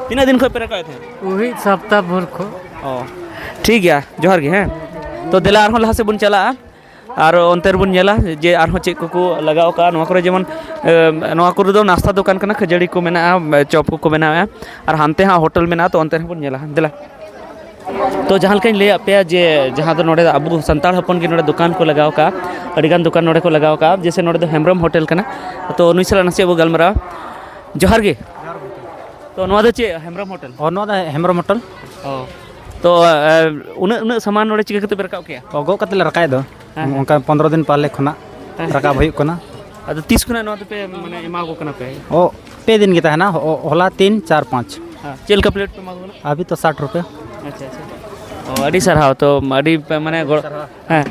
ᱛᱤᱱᱟᱹᱜ ᱫᱤᱱ ᱠᱷᱚᱡ ᱯᱮ ᱨᱟᱠᱟᱵ ᱮᱫ ᱛᱟᱦᱮᱸᱫ? ᱳᱭ ᱥᱟᱯᱛᱟ ᱵᱷᱳᱨ ᱠᱷᱚᱡ᱾ ᱚ, ᱴᱷᱤᱠ ᱜᱮᱭᱟ, ᱡᱚᱦᱟᱨ ᱜᱮ, ᱦᱮᱸ᱾ ᱛᱚ ᱫᱮᱞᱟ ᱟᱨᱦᱚᱸ ᱞᱟᱦᱟ ᱥᱮᱫ ᱵᱚᱱ ᱪᱟᱞᱟᱜᱼᱟ᱾ ᱟᱨ ᱚᱱᱛᱮ ᱨᱮᱵᱚᱱ ᱧᱮᱞᱟ ᱡᱮ ᱟᱨᱦᱚᱸ ᱪᱮᱫ ᱠᱚᱠᱚ ᱞᱟᱜᱟᱣ ᱠᱟᱜᱼᱟ᱾ ᱱᱚᱣᱟ ᱠᱚᱨᱮ ᱡᱮᱢᱚᱱ, ᱮ, ᱱᱚᱣᱟ ᱠᱚᱨᱮ ᱫᱚ ᱱᱟᱥᱛᱟ ᱫᱚᱠᱟᱱ ᱠᱟᱱᱟ, ᱠᱷᱟᱹᱡᱟᱹᱲᱤ ᱠᱚ ᱢᱮᱱᱟᱜᱼᱟ, ᱪᱚᱯ ᱠᱚᱠᱚ ᱵᱮᱱᱟᱣᱮᱫᱼᱟ᱾ ᱟᱨ ᱦᱟᱱᱛᱮ ᱦᱟᱸᱜ ᱦᱳᱴᱮᱞ ᱢᱮᱱᱟᱜᱼᱟ, ᱛᱚ ᱚᱱᱛᱮ ᱨᱮᱦᱚᱸ ᱵᱚᱱ ᱧᱮᱞᱟ᱾ ᱫᱮᱞᱟ᱾ ᱛᱚ ᱡᱟᱦᱟᱸ ᱞᱮᱠᱟᱧ ᱞᱟᱹᱭᱟᱫ ᱯᱮᱭᱟ ᱡᱮ ᱡᱟᱦᱟᱸ ᱫᱚ ᱱᱚᱰᱮ ᱫᱚ ᱟᱵᱚ ᱥᱟᱱᱛᱟᱲ ᱦᱚᱯᱚᱱ ᱜᱮ ᱱᱚᱰᱮ ᱫᱚᱠᱟᱱ ᱠᱚ ᱞᱟᱜᱟᱣ ᱠᱟᱜᱼᱟ, ᱟᱹᱰᱤᱜᱟᱱ ᱫᱚᱠᱟᱱ ᱱᱚᱰᱮ ᱠᱚ ᱞᱟᱜᱟᱣ ᱠᱟᱜᱼᱟ, ᱡᱮᱭᱥᱮ ᱱᱚᱰᱮ ᱫᱚ ᱦᱮᱢᱵᱨᱚᱢ ᱦᱳᱴᱮᱞ ᱠᱟᱱᱟ᱾ ᱛᱚ ᱱᱩᱭ ᱥᱟᱞᱟᱜ ᱱᱟᱥᱮᱭᱟᱜ ᱵᱚ ᱜᱟᱞᱢᱟᱨᱟᱣᱟ᱾ ᱡᱚᱦᱟᱨ ᱜᱮ᱾ ᱛᱚ ᱱᱚᱣᱟ ᱫᱚ ᱪᱮᱫ ᱦᱮᱢᱵᱨᱚᱢ ᱦᱳᱴᱮᱞ? ᱚ, ᱱᱚᱣᱟ ᱫᱚ ᱦᱮᱢᱵᱨᱚᱢ ᱦᱳᱴᱮᱞ᱾ ᱚ, ᱛᱚ ᱩᱱᱟᱹᱜ ᱩᱱᱟᱹᱜ ᱥᱟᱢᱟᱱ ᱱᱚᱰᱮ ᱪᱤᱠᱟᱹ ᱠᱟᱛᱮ ᱯᱮ ᱨᱟᱠᱟᱵ ᱠᱮᱜᱼᱟ? ᱚ, ᱜᱚᱜ ᱠᱟᱛᱮ ᱞᱮ ᱨᱟᱠᱟᱵ ᱫᱚ᱾ ᱦᱮᱸ᱾ ᱚᱱᱠᱟ ᱯᱚᱱᱫᱽᱨᱚ ᱫᱤᱱ ᱯᱟᱨ ᱞᱮ ᱠᱷᱚᱱᱟᱜ ᱦᱮᱸ᱾ ᱨᱟᱠᱟᱵ ᱦᱩᱭᱩᱜ ᱠᱟᱱᱟ᱾ ᱟᱫᱚ ᱛᱤᱥ ᱠᱷᱚᱱᱟᱜ ᱱᱚᱣᱟ ᱫᱚᱯᱮ ᱢᱟᱱᱮ ᱮᱢᱟ ᱠᱚ ᱠᱟᱱᱟ ᱯᱮ? ᱚ, ᱯᱮ ᱫᱤᱱ ᱜᱮ ᱛᱟᱦᱮᱱᱟ᱾ ᱦᱚ- ᱦᱚᱞᱟ ᱛᱤᱱ, ᱪᱟᱨ, ᱯᱟᱸᱪ᱾ ᱦᱮᱸ᱾ ᱪᱮᱫ ᱞᱮᱠᱟ ᱯᱞᱮᱴ ᱯᱮ ᱮᱢᱟ ᱠᱚ ᱠᱟᱱᱟ? ᱟᱵᱷᱤ ᱛᱚ ᱥᱟᱴ ᱨᱩᱯᱤᱭᱟ᱾ ᱟᱪᱪᱷᱟ, ᱟᱪᱪᱷᱟ᱾ ᱚ, ᱟᱹᱰᱤ ᱥᱟᱨᱦᱟᱣ᱾ ᱛᱚ ᱟᱹᱰᱤ ᱯᱮ ᱢᱟᱱᱮ ᱜᱚᱲ- ᱦᱮᱸ᱾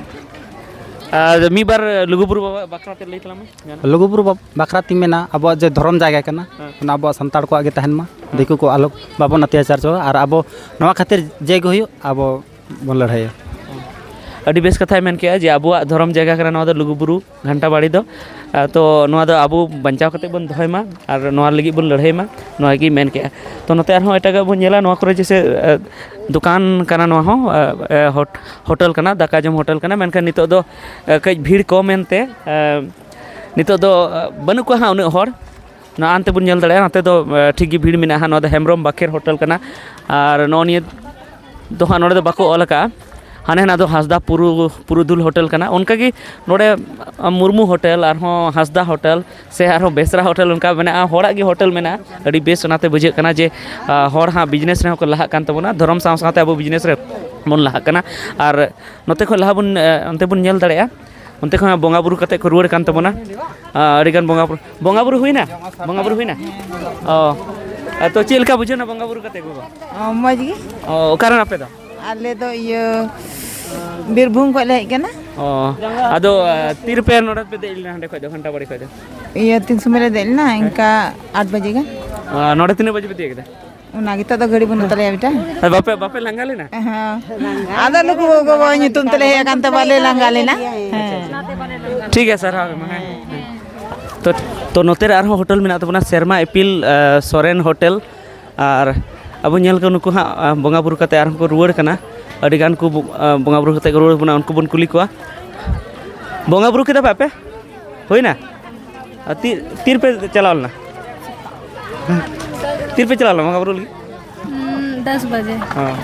ᱟᱨ ᱢᱤᱫ ᱵᱟᱨ ᱞᱩᱜᱩᱵᱩᱨᱩ ᱵᱟᱵᱟ ᱵᱟᱠᱷᱨᱟ ᱛᱮ ᱞᱟᱹᱭ ᱛᱟᱞᱟᱝ ᱢᱮ ᱡᱟᱦᱟᱱᱟᱜ᱾ ᱞᱩᱜᱩᱵᱩᱨᱩ ᱵᱟᱵ- ᱵᱟᱠᱷᱨᱟ ᱛᱤᱧ ᱢᱮᱱᱟ, ᱟᱵᱚᱣᱟᱜ ᱡᱮ ᱫᱷᱚᱨᱚᱢ ᱡᱟᱭᱜᱟ ᱠᱟᱱᱟ, ᱦᱮᱸ᱾ ᱚᱱᱟ ᱟᱵᱚᱣᱟᱜ ᱥᱟᱱᱛᱟᱲ ᱠᱚᱣᱟᱜ ᱜᱮ ᱛᱟᱦᱮᱱ ᱢᱟ᱾ ᱦᱮᱸ᱾ ᱫᱤᱠᱩ ᱠᱚ ᱟᱞᱚ, ᱵᱟᱵᱚᱱ ᱚᱛᱛᱟᱪᱟᱨ ᱦᱚᱪᱚᱣᱟ᱾ ᱟᱨ ᱟᱵᱚ ᱱᱚᱣᱟ ᱠᱷᱟᱹᱛᱤᱨ ᱡᱮ ᱜᱮ ᱦᱩᱭᱩᱜ, ᱟᱵᱚ ᱵᱚᱱ ᱞᱟᱹᱲᱦᱟᱹᱭᱟ᱾ ᱟᱹᱰᱤ ᱵᱮᱥ ᱠᱟᱛᱷᱟᱭ ᱢᱮᱱ ᱠᱮᱜᱼᱟ ᱡᱮ ᱟᱵᱚᱣᱟᱜ ᱫᱷᱚᱨᱚᱢ ᱡᱟᱭᱜᱟ ᱠᱟᱱᱟ ᱱᱚᱣᱟ ᱫᱚ ᱞᱩᱜᱩᱵᱩᱨᱩ ᱜᱷᱟᱱᱴᱟ ᱵᱟᱲᱤ ᱫᱚ᱾ ᱟᱨ ᱛᱚ ᱱᱚᱣᱟ ᱫᱚ ᱟᱵᱚ ᱵᱟᱧᱪᱟᱣ ᱠᱟᱛᱮ ᱵᱚᱱ ᱫᱚᱦᱚᱭ ᱢᱟ ᱟᱨ ᱱᱚᱣᱟ ᱞᱟᱹᱜᱤᱫ ᱵᱚᱱ ᱞᱟᱹᱲᱦᱟᱹᱭ ᱢᱟ, ᱱᱚᱣᱟ ᱜᱮ ᱢᱮᱱ ᱠᱮᱜᱼᱟ᱾ ᱛᱚ ᱱᱚᱛᱮ ᱟᱨᱦᱚᱸ ᱮᱴᱟᱜᱟᱜ ᱵᱚᱱ ᱧᱮᱞᱟ, ᱱᱚᱣᱟ ᱠᱚᱨᱮ ᱡᱮᱭᱥᱮ, ᱮ, ᱫᱚᱠᱟᱱ ᱠᱟᱱᱟ, ᱱᱚᱣᱟ ᱦᱚᱸ, ᱮ, ᱮ, ᱦᱳᱴ- ᱦᱳᱴᱮᱞ ᱠᱟᱱᱟ, ᱫᱟᱠᱟ ᱡᱚᱢ ᱦᱳᱴᱮᱞ ᱠᱟᱱᱟ, ᱢᱮᱱᱠᱷᱟᱱ ᱱᱤᱛᱚᱜ ᱫᱚ, ᱮ, ᱠᱟᱹᱡ ᱵᱷᱤᱲ ᱠᱚᱢ ᱮᱱᱛᱮ, ᱮ, ᱱᱤᱛᱚᱜ ᱫᱚ, ᱮ, ᱵᱟᱹᱱᱩᱜ ᱠᱚᱣᱟ ᱦᱟᱸᱜ ᱩᱱᱟᱹᱜ ᱦᱚᱲ᱾ ᱱᱚᱣᱟ ᱦᱟᱱᱛᱮ ᱵᱚᱱ ᱧᱮᱞ ᱫᱟᱲᱮᱭᱟᱜᱼᱟ, ᱱᱚᱛᱮ ᱫᱚ, ᱮ, ᱴᱷᱤᱠ ᱜᱮ ᱵᱷᱤᱲ ᱢᱮᱱᱟᱜᱼᱟ ᱦᱟᱸᱜ᱾ ᱱᱚᱣᱟ ᱫᱚ ᱦᱮᱢᱵᱨᱚᱢ ᱵᱟᱠᱷᱮᱨ ᱦᱳᱴᱮᱞ ᱠᱟᱱᱟ᱾ ᱟᱨ ᱱᱚᱜᱼᱚ ᱱᱤᱭᱟᱹ ᱫᱚ ᱦᱟᱸᱜ ᱱᱚᱰᱮ ᱫᱚ ᱵᱟᱠᱚ ᱚᱞ ᱟᱠᱟᱜᱼᱟ᱾ ᱦᱟᱱᱮ ᱦᱟᱱᱟ ᱫᱚ ᱦᱟᱸᱥᱫᱟ ᱯᱩᱨᱩ-, ᱯᱩᱨᱩᱫᱷᱩᱞ ᱦᱳᱴᱮᱞ ᱠᱟᱱᱟ᱾ ᱚᱱᱠᱟᱜᱮ ᱱᱚᱰᱮ, ᱟ, ᱢᱩᱨᱢᱩ ᱦᱳᱴᱮᱞ, ᱟᱨᱦᱚᱸ ᱦᱟᱸᱥᱫᱟ ᱦᱳᱴᱮᱞ ᱥᱮ ᱟᱨᱦᱚᱸ ᱵᱮᱥᱨᱟ ᱦᱳᱴᱮᱞ ᱚᱱᱠᱟ ᱢᱮᱱᱟᱜᱼᱟ᱾ ᱦᱚᱲᱟᱜ ᱜᱮ ᱦᱳᱴᱮᱞ ᱢᱮᱱᱟᱜᱼᱟ᱾ ᱟᱹᱰᱤ ᱵᱮᱥ ᱚᱱᱟᱛᱮ ᱵᱩᱡᱷᱟᱹᱜ ᱠᱟᱱᱟ ᱡᱮ, ᱟ, ᱦᱚᱲ ᱦᱟᱸᱜ ᱵᱤᱡᱽᱱᱮᱥ ᱨᱮᱦᱚᱸ ᱠᱚ ᱞᱟᱦᱟᱜ ᱠᱟᱱ ᱛᱟᱵᱚᱱᱟ, ᱫᱷᱚᱨᱚᱢ ᱥᱟᱶ ᱥᱟᱶᱛᱮ ᱟᱵᱚ ᱵᱤᱡᱽᱱᱮᱥ ᱨᱮ ᱵᱚᱱ ᱞᱟᱦᱟᱜ ᱠᱟᱱᱟ᱾ ᱟᱨ ᱱᱚᱛᱮ ᱠᱷᱚᱱ ᱞᱟᱦᱟ ᱵᱚᱱ, ᱮ, ᱚᱱᱛᱮ ᱵᱚᱱ ᱧᱮᱞ ᱫᱟᱲᱮᱭᱟᱜᱼᱟ, ᱚᱱᱛᱮ ᱠᱷᱚᱱ ᱵᱚᱸᱜᱟ ᱵᱩᱨᱩ ᱠᱟᱛᱮ ᱠᱚ ᱨᱩᱣᱟᱹᱲ ᱠᱟᱱ ᱛᱟᱵᱚᱱᱟ᱾ ᱟ, ᱟᱹᱰᱤᱜᱟᱱ ᱵᱚᱸᱜᱟ ᱵᱩᱨᱩ, ᱵᱚᱸᱜᱟ ᱵᱩᱨᱩ ᱦᱩᱭᱱᱟ? ᱵᱚᱸᱜᱟ ᱵᱩᱨᱩ ᱦᱩᱭᱱᱟ? ᱚ, ᱟ, ᱛᱚ ᱪᱮᱫ ᱞᱮᱠᱟ ᱵᱩᱡᱷᱟᱹᱣᱱᱟ ᱵᱚᱸᱜᱟ ᱵᱩᱨᱩ ᱠᱟᱛᱮ ᱜᱚᱜᱚ? ᱚ, ᱢᱚᱡᱽ ᱜᱮ᱾ ᱚ, ᱚᱠᱟ ᱨᱮᱱ ᱟᱯᱮ ᱫᱚ? ᱟᱞᱮ ᱫᱚ ᱤᱭᱟᱹ ᱵᱤᱨᱵᱷᱩᱢ ᱠᱷᱚᱱ ᱞᱮ ᱦᱮᱡ ᱠᱟᱱᱟ᱾ ᱚ, ᱟᱫᱚ, ᱟ, ᱛᱤ ᱨᱮᱯᱮ ᱱᱚᱰᱮ ᱯᱮ ᱫᱮᱡ ᱞᱮᱱᱟ ᱦᱟᱸᱰᱮ ᱠᱷᱚᱡ ᱫᱚ, ᱜᱷᱟᱱᱴᱟ ᱵᱟᱲᱤ ᱠᱷᱚᱡ ᱫᱚ? ᱤᱭᱟᱹ ᱛᱤᱱ ᱥᱚᱢᱚᱭ ᱞᱮ ᱫᱮᱡ ᱞᱮᱱᱟ? ᱦᱮᱸ᱾ ᱤᱱᱠᱟ ᱟᱴ ᱵᱟᱡᱮ ᱜᱟᱱ᱾ ᱟ, ᱱᱚᱰᱮ ᱛᱤᱱᱟᱹᱜ ᱵᱟᱡᱮ ᱯᱮ ᱛᱤᱭᱟᱹᱜ ᱠᱮᱫᱟ? ᱚᱱᱟ ᱜᱮᱛᱚ ᱟᱫᱚ ᱜᱷᱟᱹᱲᱤ ᱵᱟᱹᱱᱩᱜ ᱛᱟᱞᱮᱭᱟ ᱵᱮᱴᱟ᱾ ᱟᱨ ᱵᱟᱯᱮ, ᱵᱟᱯᱮ ᱞᱟᱸᱜᱟ ᱞᱮᱱᱟ? ᱦᱮᱸ᱾ ᱟᱫᱚ ᱱᱩᱠᱩ ᱜᱚᱜᱚ ᱵᱟᱵᱟ ᱧᱩᱛᱩᱢ ᱛᱮᱞᱮ ᱦᱮᱡ ᱟᱠᱟᱱ ᱛᱮ ᱵᱟᱞᱮ ᱞᱟᱸᱜᱟ ᱞᱮᱱᱟ᱾ ᱦᱮᱸ᱾ ᱴᱷᱤᱠ ᱜᱮᱭᱟ, ᱥᱟᱨᱦᱟᱣ ᱜᱮ ᱢᱟ, ᱦᱮᱸ᱾ ᱛᱚ, ᱛᱚ ᱱᱚᱛᱮ ᱨᱮ ᱟᱨᱦᱚᱸ ᱦᱳᱴᱮᱞ ᱢᱮᱱᱟᱜ ᱛᱟᱵᱚᱱᱟ, ᱥᱮᱨᱢᱟ ᱤᱯᱤᱞ, ᱟ, ᱥᱚᱨᱮᱱ ᱦᱳᱴᱮᱞ᱾ ᱟᱨ ᱟᱵᱚ ᱧᱮᱞ ᱠᱚ ᱱᱩᱠᱩ ᱦᱟᱸᱜ, ᱟ, ᱵᱚᱸᱜᱟ ᱵᱩᱨᱩ ᱠᱟᱛᱮ ᱟᱨᱦᱚᱸ ᱠᱚ ᱨᱩᱣᱟᱹᱲ ᱠᱟᱱᱟ᱾ ᱟᱹᱰᱤ ᱜᱟᱱ ᱠᱚ ᱵᱚ-, ᱟ, ᱵᱚᱸᱜᱟ ᱵᱩᱨᱩ ᱠᱟᱛᱮ ᱠᱚ ᱨᱩᱣᱟᱹᱲ ᱠᱟᱱᱟ, ᱩᱱᱠᱩ ᱵᱚᱱ ᱠᱩᱞᱤ ᱠᱚᱣᱟ᱾ ᱵᱚᱸᱜᱟ ᱵᱩᱨᱩ ᱠᱮᱫᱟ ᱯᱮ ᱟᱯᱮ? ᱦᱩᱭᱱᱟ? ᱟᱨ ᱛᱤ-, ᱛᱤ ᱨᱮᱯᱮ ᱪᱟᱞᱟᱣ ᱞᱮᱱᱟ? ᱛᱤ ᱨᱮᱯᱮ ᱪᱟᱞᱟᱣ ᱞᱮᱱᱟ ᱵᱚᱸᱜᱟ ᱵᱩᱨᱩ ᱞᱟᱹᱜᱤᱫ? ᱦᱩᱸ, ᱫᱚᱥ ᱵᱟᱡᱮ᱾ ᱦᱚᱸ᱾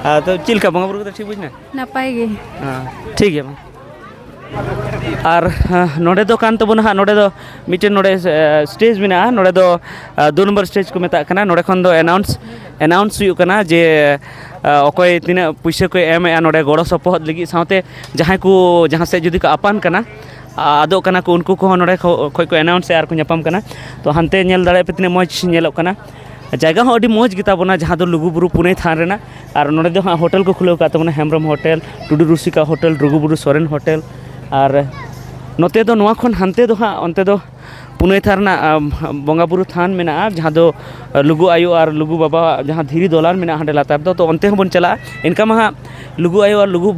ᱟᱨ ᱛᱚ ᱪᱮᱫ ᱞᱮᱠᱟ ᱵᱚᱸᱜᱟ ᱵᱩᱨᱩ ᱠᱟᱛᱮ ᱴᱷᱤᱠ ᱵᱩᱡᱽ ᱮᱱᱟ? ᱱᱟᱯᱟᱭ ᱜᱮ᱾ ᱦᱮᱸ, ᱴᱷᱤᱠ ᱜᱮᱭᱟ ᱢᱟ᱾ ᱟᱨ ᱱᱚᱰᱮ ᱫᱚ ᱠᱟᱱ ᱛᱟᱵᱚᱱᱟ ᱦᱟᱸᱜ, ᱱᱚᱰᱮ ᱫᱚ ᱢᱤᱫᱴᱮᱱ ᱱᱚᱰᱮ ᱥᱴᱮᱡᱽ ᱢᱮᱱᱟᱜᱼᱟ᱾ ᱱᱚᱰᱮ ᱫᱚ ᱫᱩ ᱱᱚᱢᱵᱚᱨ ᱥᱴᱮᱡᱽ ᱠᱚ ᱢᱮᱛᱟᱜ ᱠᱟᱱᱟ᱾ ᱱᱚᱰᱮ ᱠᱷᱚᱱ ᱫᱚ ᱮᱱᱟᱣᱩᱱᱥ ᱮᱱᱟᱣᱩᱱᱥ ᱦᱩᱭᱩᱜ ᱠᱟᱱᱟ ᱡᱮ ᱚᱠᱚᱭ ᱛᱤᱱᱟᱹᱜ ᱯᱩᱭᱥᱟᱹ ᱠᱚ ᱮᱢᱮᱜᱼᱟ ᱱᱚᱰᱮ ᱜᱚᱲᱚ ᱥᱚᱯᱚᱦᱚᱫ ᱞᱟᱹᱜᱤᱫ, ᱥᱟᱶᱛᱮ ᱡᱟᱦᱟᱸᱭ ᱠᱚ ᱡᱟᱦᱟᱸ ᱥᱮᱫ ᱡᱩᱫᱤ ᱠᱚ ᱟᱯᱟᱱ ᱠᱟᱱᱟ, ᱟᱫᱚᱜ ᱠᱟᱱᱟ ᱠᱚ, ᱩᱱᱠᱩ ᱠᱚᱦᱚᱸ ᱱᱚᱰᱮ ᱠᱷᱚᱡ ᱠᱚ ᱮᱱᱟᱣᱩᱱᱥ ᱮᱜᱼᱟ ᱟᱨ ᱠᱚ ᱧᱟᱯᱟᱢ ᱠᱟᱱᱟ᱾ ᱛᱚ ᱦᱟᱱᱛᱮ ᱧᱮᱞ ᱫᱟᱲᱮᱭᱟᱜ ᱯᱮ ᱛᱤᱱᱟᱹᱜ ᱢᱚᱡᱽ ᱧᱮᱞᱚᱜ ᱠᱟᱱᱟ᱾ ᱡᱟᱭᱜᱟ ᱦᱚᱸ ᱟᱹᱰᱤ ᱢᱚᱡᱽ ᱜᱮᱛᱟ ᱵᱚᱱᱟ, ᱡᱟᱦᱟᱸ ᱫᱚ ᱞᱩᱜᱩᱵᱩᱨᱩ ᱯᱩᱱᱟᱹᱭ ᱛᱷᱟᱱ ᱨᱮᱱᱟᱜ᱾ ᱟᱨ ᱱᱚᱰᱮ ᱫᱚ ᱦᱟᱸᱜ ᱦᱳᱴᱮᱞ ᱠᱚ ᱠᱷᱩᱞᱟᱹᱣ ᱟᱠᱟᱫ ᱛᱟᱵᱚᱱᱟ, ᱦᱮᱢᱵᱨᱚᱢ ᱦᱳᱴᱮᱞ, ᱴᱩᱰᱩ ᱨᱩᱥᱤᱠᱟ ᱦᱳᱴᱮᱞ, ᱨᱩᱜᱩᱵᱩᱨᱩ ᱥᱚᱨᱮᱱ ᱦᱳᱴᱮᱞ᱾ ᱟᱨ ᱱᱚᱛᱮ ᱫᱚ ᱱᱚᱣᱟ ᱠᱷᱚᱱ ᱦᱟᱱᱛᱮ ᱫᱚ ᱦᱟᱸᱜ ᱚᱱᱛᱮ ᱫᱚ ᱯᱩᱱᱟᱹᱭ ᱛᱷᱟᱱ ᱨᱮᱱᱟᱜ ᱵᱚᱸᱜᱟᱵᱩᱨᱩ ᱛᱷᱟᱱ ᱢᱮᱱᱟᱜᱼᱟ, ᱡᱟᱦᱟᱸ ᱫᱚ ᱞᱩᱜᱩ ᱟᱭᱳ ᱟᱨ ᱞᱩᱜᱩ ᱵᱟᱵᱟᱣᱟᱜ ᱡᱟᱦᱟᱸ ᱫᱷᱤᱨᱤ ᱫᱚᱞᱟᱱ ᱢᱮᱱᱟᱜᱼᱟ ᱦᱟᱸᱰᱮ ᱞᱟᱛᱟᱨ ᱫᱚ᱾ ᱛᱚ ᱚᱱᱛᱮ ᱦᱚᱸᱵᱚᱱ ᱪᱟᱞᱟᱜᱼᱟ᱾ ᱮᱱᱠᱟ ᱢᱟ ᱦᱟᱸᱜ ᱞᱩᱜᱩ ᱟᱭᱳ ᱟᱨ ᱞᱩᱜᱩ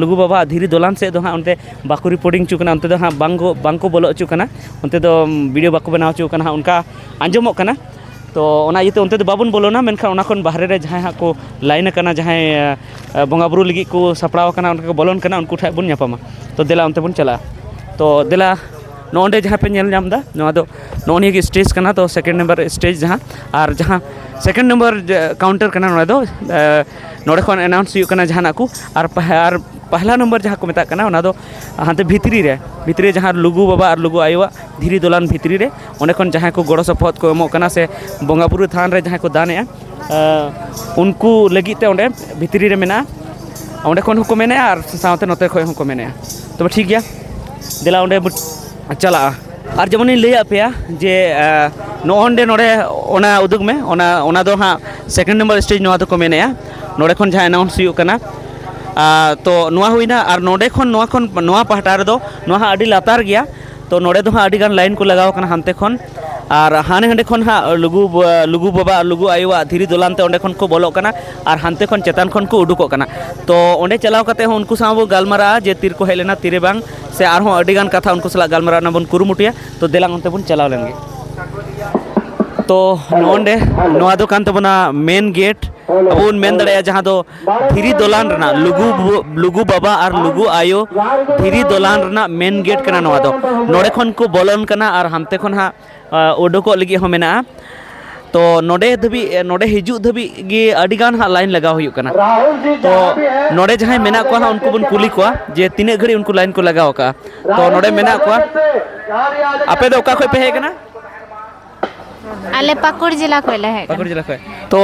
ᱞᱩᱜᱩ ᱵᱟᱵᱟᱣᱟᱜ ᱫᱷᱤᱨᱤ ᱫᱚᱞᱟᱱ ᱥᱮᱫ ᱫᱚ ᱦᱟᱸᱜ ᱚᱱᱛᱮ ᱵᱟᱠᱚ ᱨᱮᱠᱳᱨᱰᱤᱝ ᱦᱚᱪᱚ ᱠᱟᱱᱟ, ᱚᱱᱛᱮ ᱫᱚ ᱦᱟᱸᱜ ᱵᱟᱝ ᱠᱚ ᱵᱟᱝ ᱠᱚ ᱵᱚᱞᱚ ᱦᱚᱪᱚ ᱠᱟᱱᱟ, ᱚᱱᱛᱮ ᱫᱚ ᱵᱷᱤᱰᱤᱭᱳ ᱵᱟᱠᱚ ᱵᱮᱱᱟᱣ ᱦᱚᱪᱚ ᱠᱟᱱᱟ ᱦᱟᱸᱜ, ᱚᱱᱠᱟ ᱟᱸᱡᱚᱢᱚᱜ ᱠᱟᱱᱟ᱾ ᱛᱚ ᱚᱱᱟ ᱤᱭᱟᱹᱛᱮ ᱚᱱᱛᱮ ᱫᱚ ᱵᱟᱵᱚᱱ ᱵᱚᱞᱚᱱᱟ, ᱢᱮᱱᱠᱷᱟᱱ ᱚᱱᱟ ᱠᱷᱚᱱ ᱵᱟᱦᱨᱮ ᱨᱮ ᱡᱟᱦᱟᱸᱭ ᱦᱟᱸᱜ ᱠᱚ ᱞᱟᱭᱤᱱ ᱟᱠᱟᱱᱟ, ᱡᱟᱦᱟᱸᱭ ᱵᱚᱸᱜᱟ ᱵᱩᱨᱩ ᱞᱟᱹᱜᱤᱫ ᱠᱚ ᱥᱟᱯᱲᱟᱣ ᱟᱠᱟᱱᱟ, ᱚᱱᱠᱟ ᱠᱚ ᱵᱚᱞᱚᱱ ᱠᱟᱱᱟ, ᱩᱱᱠᱩ ᱴᱷᱮᱱ ᱵᱚᱱ ᱧᱟᱯᱟᱢᱟ᱾ ᱛᱚ ᱫᱮᱞᱟ ᱚᱱᱛᱮ ᱵᱚᱱ ᱪᱟᱞᱟᱜᱼᱟ᱾ ᱛᱚ ᱫᱮᱞᱟ, ᱱᱚᱜᱼᱚ ᱱᱚᱰᱮ ᱡᱟᱦᱟᱸ ᱯᱮ ᱧᱮᱞ ᱧᱟᱢ ᱮᱫᱟ, ᱱᱚᱣᱟ ᱫᱚ ᱱᱚᱜᱼᱚ ᱱᱤᱭᱟᱹ ᱜᱮ ᱥᱴᱮᱡᱽ ᱠᱟᱱᱟ᱾ ᱛᱚ ᱥᱮᱠᱮᱱᱰ ᱱᱟᱢᱵᱟᱨ ᱥᱴᱮᱡᱽ ᱡᱟᱦᱟᱸ, ᱟᱨ ᱡᱟᱦᱟᱸ ᱥᱮᱠᱮᱱᱰ ᱱᱟᱢᱵᱟᱨ ᱠᱟᱣᱩᱱᱴᱟᱨ ᱠᱟᱱᱟ, ᱱᱚᱰᱮ ᱫᱚ ᱱᱚᱰᱮ ᱠᱷᱚᱱ ᱮᱱᱟᱣᱩᱱᱥ ᱦᱩᱭᱩᱜ ᱠᱟᱱᱟ ᱡᱟᱦᱟᱱᱟᱜ ᱠᱚ᱾ ᱟᱨ ᱯᱟᱦ- ᱟᱨ ᱯᱟᱦᱞᱟ ᱱᱟᱢᱵᱟᱨ ᱡᱟᱦᱟᱸ ᱠᱚ ᱢᱮᱛᱟᱜ ᱠᱟᱱᱟ, ᱚᱱᱟ ᱫᱚ ᱦᱟᱱᱛᱮ ᱵᱷᱤᱛᱨᱤ ᱨᱮ, ᱵᱷᱤᱛᱨᱤ ᱨᱮ ᱡᱟᱦᱟᱸ ᱞᱩᱜᱩ ᱵᱟᱵᱟ ᱟᱨ ᱞᱩᱜᱩ ᱟᱭᱳᱣᱟᱜ ᱫᱷᱤᱨᱤ ᱫᱚᱞᱟᱱ ᱵᱷᱤᱛᱨᱤ ᱨᱮ, ᱚᱸᱰᱮ ᱠᱷᱚᱱ ᱡᱟᱦᱟᱸᱭ ᱠᱚ ᱜᱚᱲᱚ ᱥᱚᱯᱚᱦᱚᱫ ᱠᱚ ᱮᱢᱚᱜ ᱠᱟᱱᱟ ᱥᱮ ᱵᱚᱸᱜᱟ ᱵᱩᱨᱩ ᱛᱷᱟᱱ ᱨᱮ ᱡᱟᱦᱟᱸᱭ ᱠᱚ ᱫᱟᱱᱮᱜᱼᱟ, ᱩᱱᱠᱩ ᱞᱟᱹᱜᱤᱫ ᱛᱮ ᱚᱸᱰᱮ ᱵᱷᱤᱛᱨᱤ ᱨᱮ ᱢᱮᱱᱟᱜᱼᱟ᱾ ᱚᱸᱰᱮ ᱠᱷᱚᱱ ᱦᱚᱸᱠᱚ ᱢᱮᱱᱮᱜᱼᱟ ᱟᱨ ᱥᱟᱶᱛᱮ ᱱᱚᱛᱮ ᱠᱷᱚᱱ ᱦᱚᱸᱠᱚ ᱢᱮᱱᱮᱜᱼᱟ᱾ ᱛᱚᱵᱮ ᱴᱷᱤᱠ ᱜᱮᱭᱟ, ᱫᱮᱞᱟ ᱚᱸᱰᱮ ᱵᱚ ᱪᱟᱞᱟᱜᱼᱟ᱾ ᱟᱨ ᱡᱮᱢᱚᱱᱤᱧ ᱞᱟᱹᱭᱟᱫ ᱯᱮᱭᱟ ᱡᱮ ᱱᱚᱜᱼᱚ ᱱᱚᱰᱮ ᱱᱚᱰᱮ ᱚᱱᱟ ᱩᱫᱩᱜᱽ ᱢᱮ, ᱚᱱᱟ ᱚᱱᱟ ᱫᱚ ᱦᱟᱸᱜ ᱥᱮᱠᱮᱱᱰ ᱱᱟᱢᱵᱟᱨ ᱥᱴᱮᱡᱽ ᱱᱚᱣᱟ ᱫᱚᱠᱚ ᱢᱮᱱᱮᱜᱼᱟ, ᱱᱚᱰᱮ ᱠᱷᱚᱱ ᱡᱟᱦᱟᱸ ᱮᱱᱟᱣᱩᱱᱥ ᱦᱩᱭᱩᱜ ᱠᱟᱱᱟ᱾ ᱛᱚ ᱱᱚᱣᱟ ᱦᱩᱭᱱᱟ᱾ ᱟᱨ ᱱᱚᱰᱮ ᱠᱷᱚᱱ ᱱᱚᱣᱟ ᱠᱷᱚᱱ ᱱᱚᱣᱟ ᱯᱟᱦᱴᱟ ᱨᱮᱫᱚ ᱱᱚᱣᱟ ᱦᱟᱸᱜ ᱟᱹᱰᱤ ᱞᱟᱛᱟᱨ ᱜᱮᱭᱟ᱾ ᱛᱚ ᱱᱚᱰᱮ ᱫᱚ ᱦᱟᱸᱜ ᱟᱹᱰᱤ ᱜᱟᱱ ᱞᱟᱭᱤᱱ ᱠᱚ ᱞᱟᱜᱟᱣ ᱠᱟᱱᱟ ᱦᱟᱱᱛᱮ ᱠᱷᱚᱱ᱾ ᱟᱨ ᱦᱟᱱᱮ ᱦᱟᱸᱰᱮ ᱠᱷᱚᱱ ᱦᱟᱸᱜ ᱞᱩᱜᱩ ᱞᱩᱜᱩ ᱵᱟᱵᱟ ᱟᱨ ᱞᱩᱜᱩ ᱟᱭᱳᱣᱟᱜ ᱫᱷᱤᱨᱤ ᱫᱚᱞᱟᱱ ᱛᱮ ᱚᱸᱰᱮ ᱠᱷᱚᱱ ᱠᱚ ᱵᱚᱞᱚᱜ ᱠᱟᱱᱟ, ᱟᱨ ᱦᱟᱱᱛᱮ ᱠᱷᱚᱱ ᱪᱮᱛᱟᱱ ᱠᱷᱚᱱ ᱠᱚ ᱩᱰᱩᱠᱚᱜ ᱠᱟᱱᱟ᱾ ᱛᱚ ᱚᱸᱰᱮ ᱪᱟᱞᱟᱣ ᱠᱟᱛᱮ ᱦᱚᱸ ᱩᱱᱠᱩ ᱥᱟᱶ ᱵᱚ ᱜᱟᱞᱢᱟᱨᱟᱜᱼᱟ ᱡᱮ ᱛᱤᱨᱮᱠᱚ ᱦᱮᱡ ᱞᱮᱱᱟ, ᱛᱤᱨᱮ ᱵᱟᱝ, ᱥᱮ ᱟᱨᱦᱚᱸ ᱟᱹᱰᱤ ᱜᱟᱱ ᱠᱟᱛᱷᱟ ᱩᱱᱠᱩ ᱥᱟᱞᱟᱜ ᱜᱟᱞᱢᱟᱨᱟᱣ ᱨᱮᱱᱟᱜ ᱵᱚᱱ ᱠᱩᱨᱩᱢᱩᱴᱩᱭᱟ᱾ ᱛᱚ ᱫᱮᱞᱟᱝ ᱚᱱᱛᱮ ᱵᱚᱱ ᱪᱟᱞᱟᱣ ᱞᱮᱱ ᱜᱮ᱾ ᱛᱚ ᱱᱚᱜᱼᱚᱸᱰᱮ ᱱᱚᱣᱟ ᱫᱚ ᱠᱟᱱ ᱛᱟᱵᱚᱱᱟ ᱢᱮᱱ ᱜᱮᱴ, ᱟᱵᱚ ᱵᱚᱱ ᱢᱮᱱ ᱫᱟᱲᱮᱭᱟᱜᱼᱟ ᱡᱟᱦᱟᱸ ᱫᱚ ᱫᱷᱤᱨᱤ ᱫᱚᱞᱟᱱ ᱨᱮᱱᱟᱜ ᱞᱩᱜᱩ ᱵᱩ- ᱞᱩᱜᱩ ᱵᱟᱵᱟ ᱟᱨ ᱞᱩᱜᱩ ᱟᱭᱳ ᱫᱷᱤᱨᱤ ᱫᱚᱞᱟᱱ ᱨᱮᱱᱟᱜ ᱢᱮᱱ ᱜᱮᱴ ᱠᱟᱱᱟ ᱱᱚᱣᱟ ᱫᱚ᱾ ᱱᱚᱰᱮ ᱠᱷᱚᱱ ᱠᱚ ᱵᱚᱞᱚᱱ ᱠᱟᱱᱟ ᱟᱨ ᱦᱟᱱᱛᱮ ᱠᱷᱚᱱ ᱦᱟᱸᱜ ᱩᱰᱩᱠᱚᱜ ᱞᱟᱹᱜᱤᱫ ᱦᱚᱸ ᱢᱮᱱᱟᱜᱼᱟ᱾ ᱛᱚ ᱱᱚᱰᱮ ᱫᱷᱟᱹᱵᱤᱡ, ᱱᱚᱰᱮ ᱦᱤᱡᱩᱜ ᱫᱷᱟᱹᱵᱤᱡ ᱜᱮ ᱟᱹᱰᱤ ᱜᱟᱱ ᱦᱟᱸᱜ line ᱞᱟᱜᱟᱣ ᱦᱩᱭᱩᱜ ᱠᱟᱱᱟ᱾ ᱛᱚ ᱱᱚᱰᱮ ᱡᱟᱦᱟᱸᱭ ᱢᱮᱱᱟᱜ ᱠᱚᱣᱟ ᱦᱟᱸᱜ, ᱩᱱᱠᱩ ᱵᱚᱱ ᱠᱩᱞᱤ ᱠᱚᱣᱟ ᱡᱮ ᱛᱤᱱᱟᱹᱜ ᱜᱷᱟᱹᱲᱤᱡ ᱩᱱᱠᱩ line ᱠᱚ ᱞᱟᱜᱟᱣ ᱟᱠᱟᱫᱼᱟ᱾ ᱛᱚ ᱱᱚᱰᱮ ᱢᱮᱱᱟᱜ ᱠᱚᱣᱟ᱾ ᱟᱯᱮ ᱫᱚ ᱚᱠᱟ ᱠᱷᱚᱡ ᱯᱮ ᱦᱮᱡ ᱟᱠᱟᱱᱟ? ᱟᱞᱮ ᱯᱟᱹᱠᱩᱲ ᱡᱮᱞᱟ ᱠᱷᱚᱡ ᱞᱮ ᱦᱮᱡ ᱯᱟᱹᱠᱩᱲ ᱠᱟᱱᱟ᱾ ᱡᱮᱞᱟ ᱠᱷᱚᱡ᱾ ᱛᱚ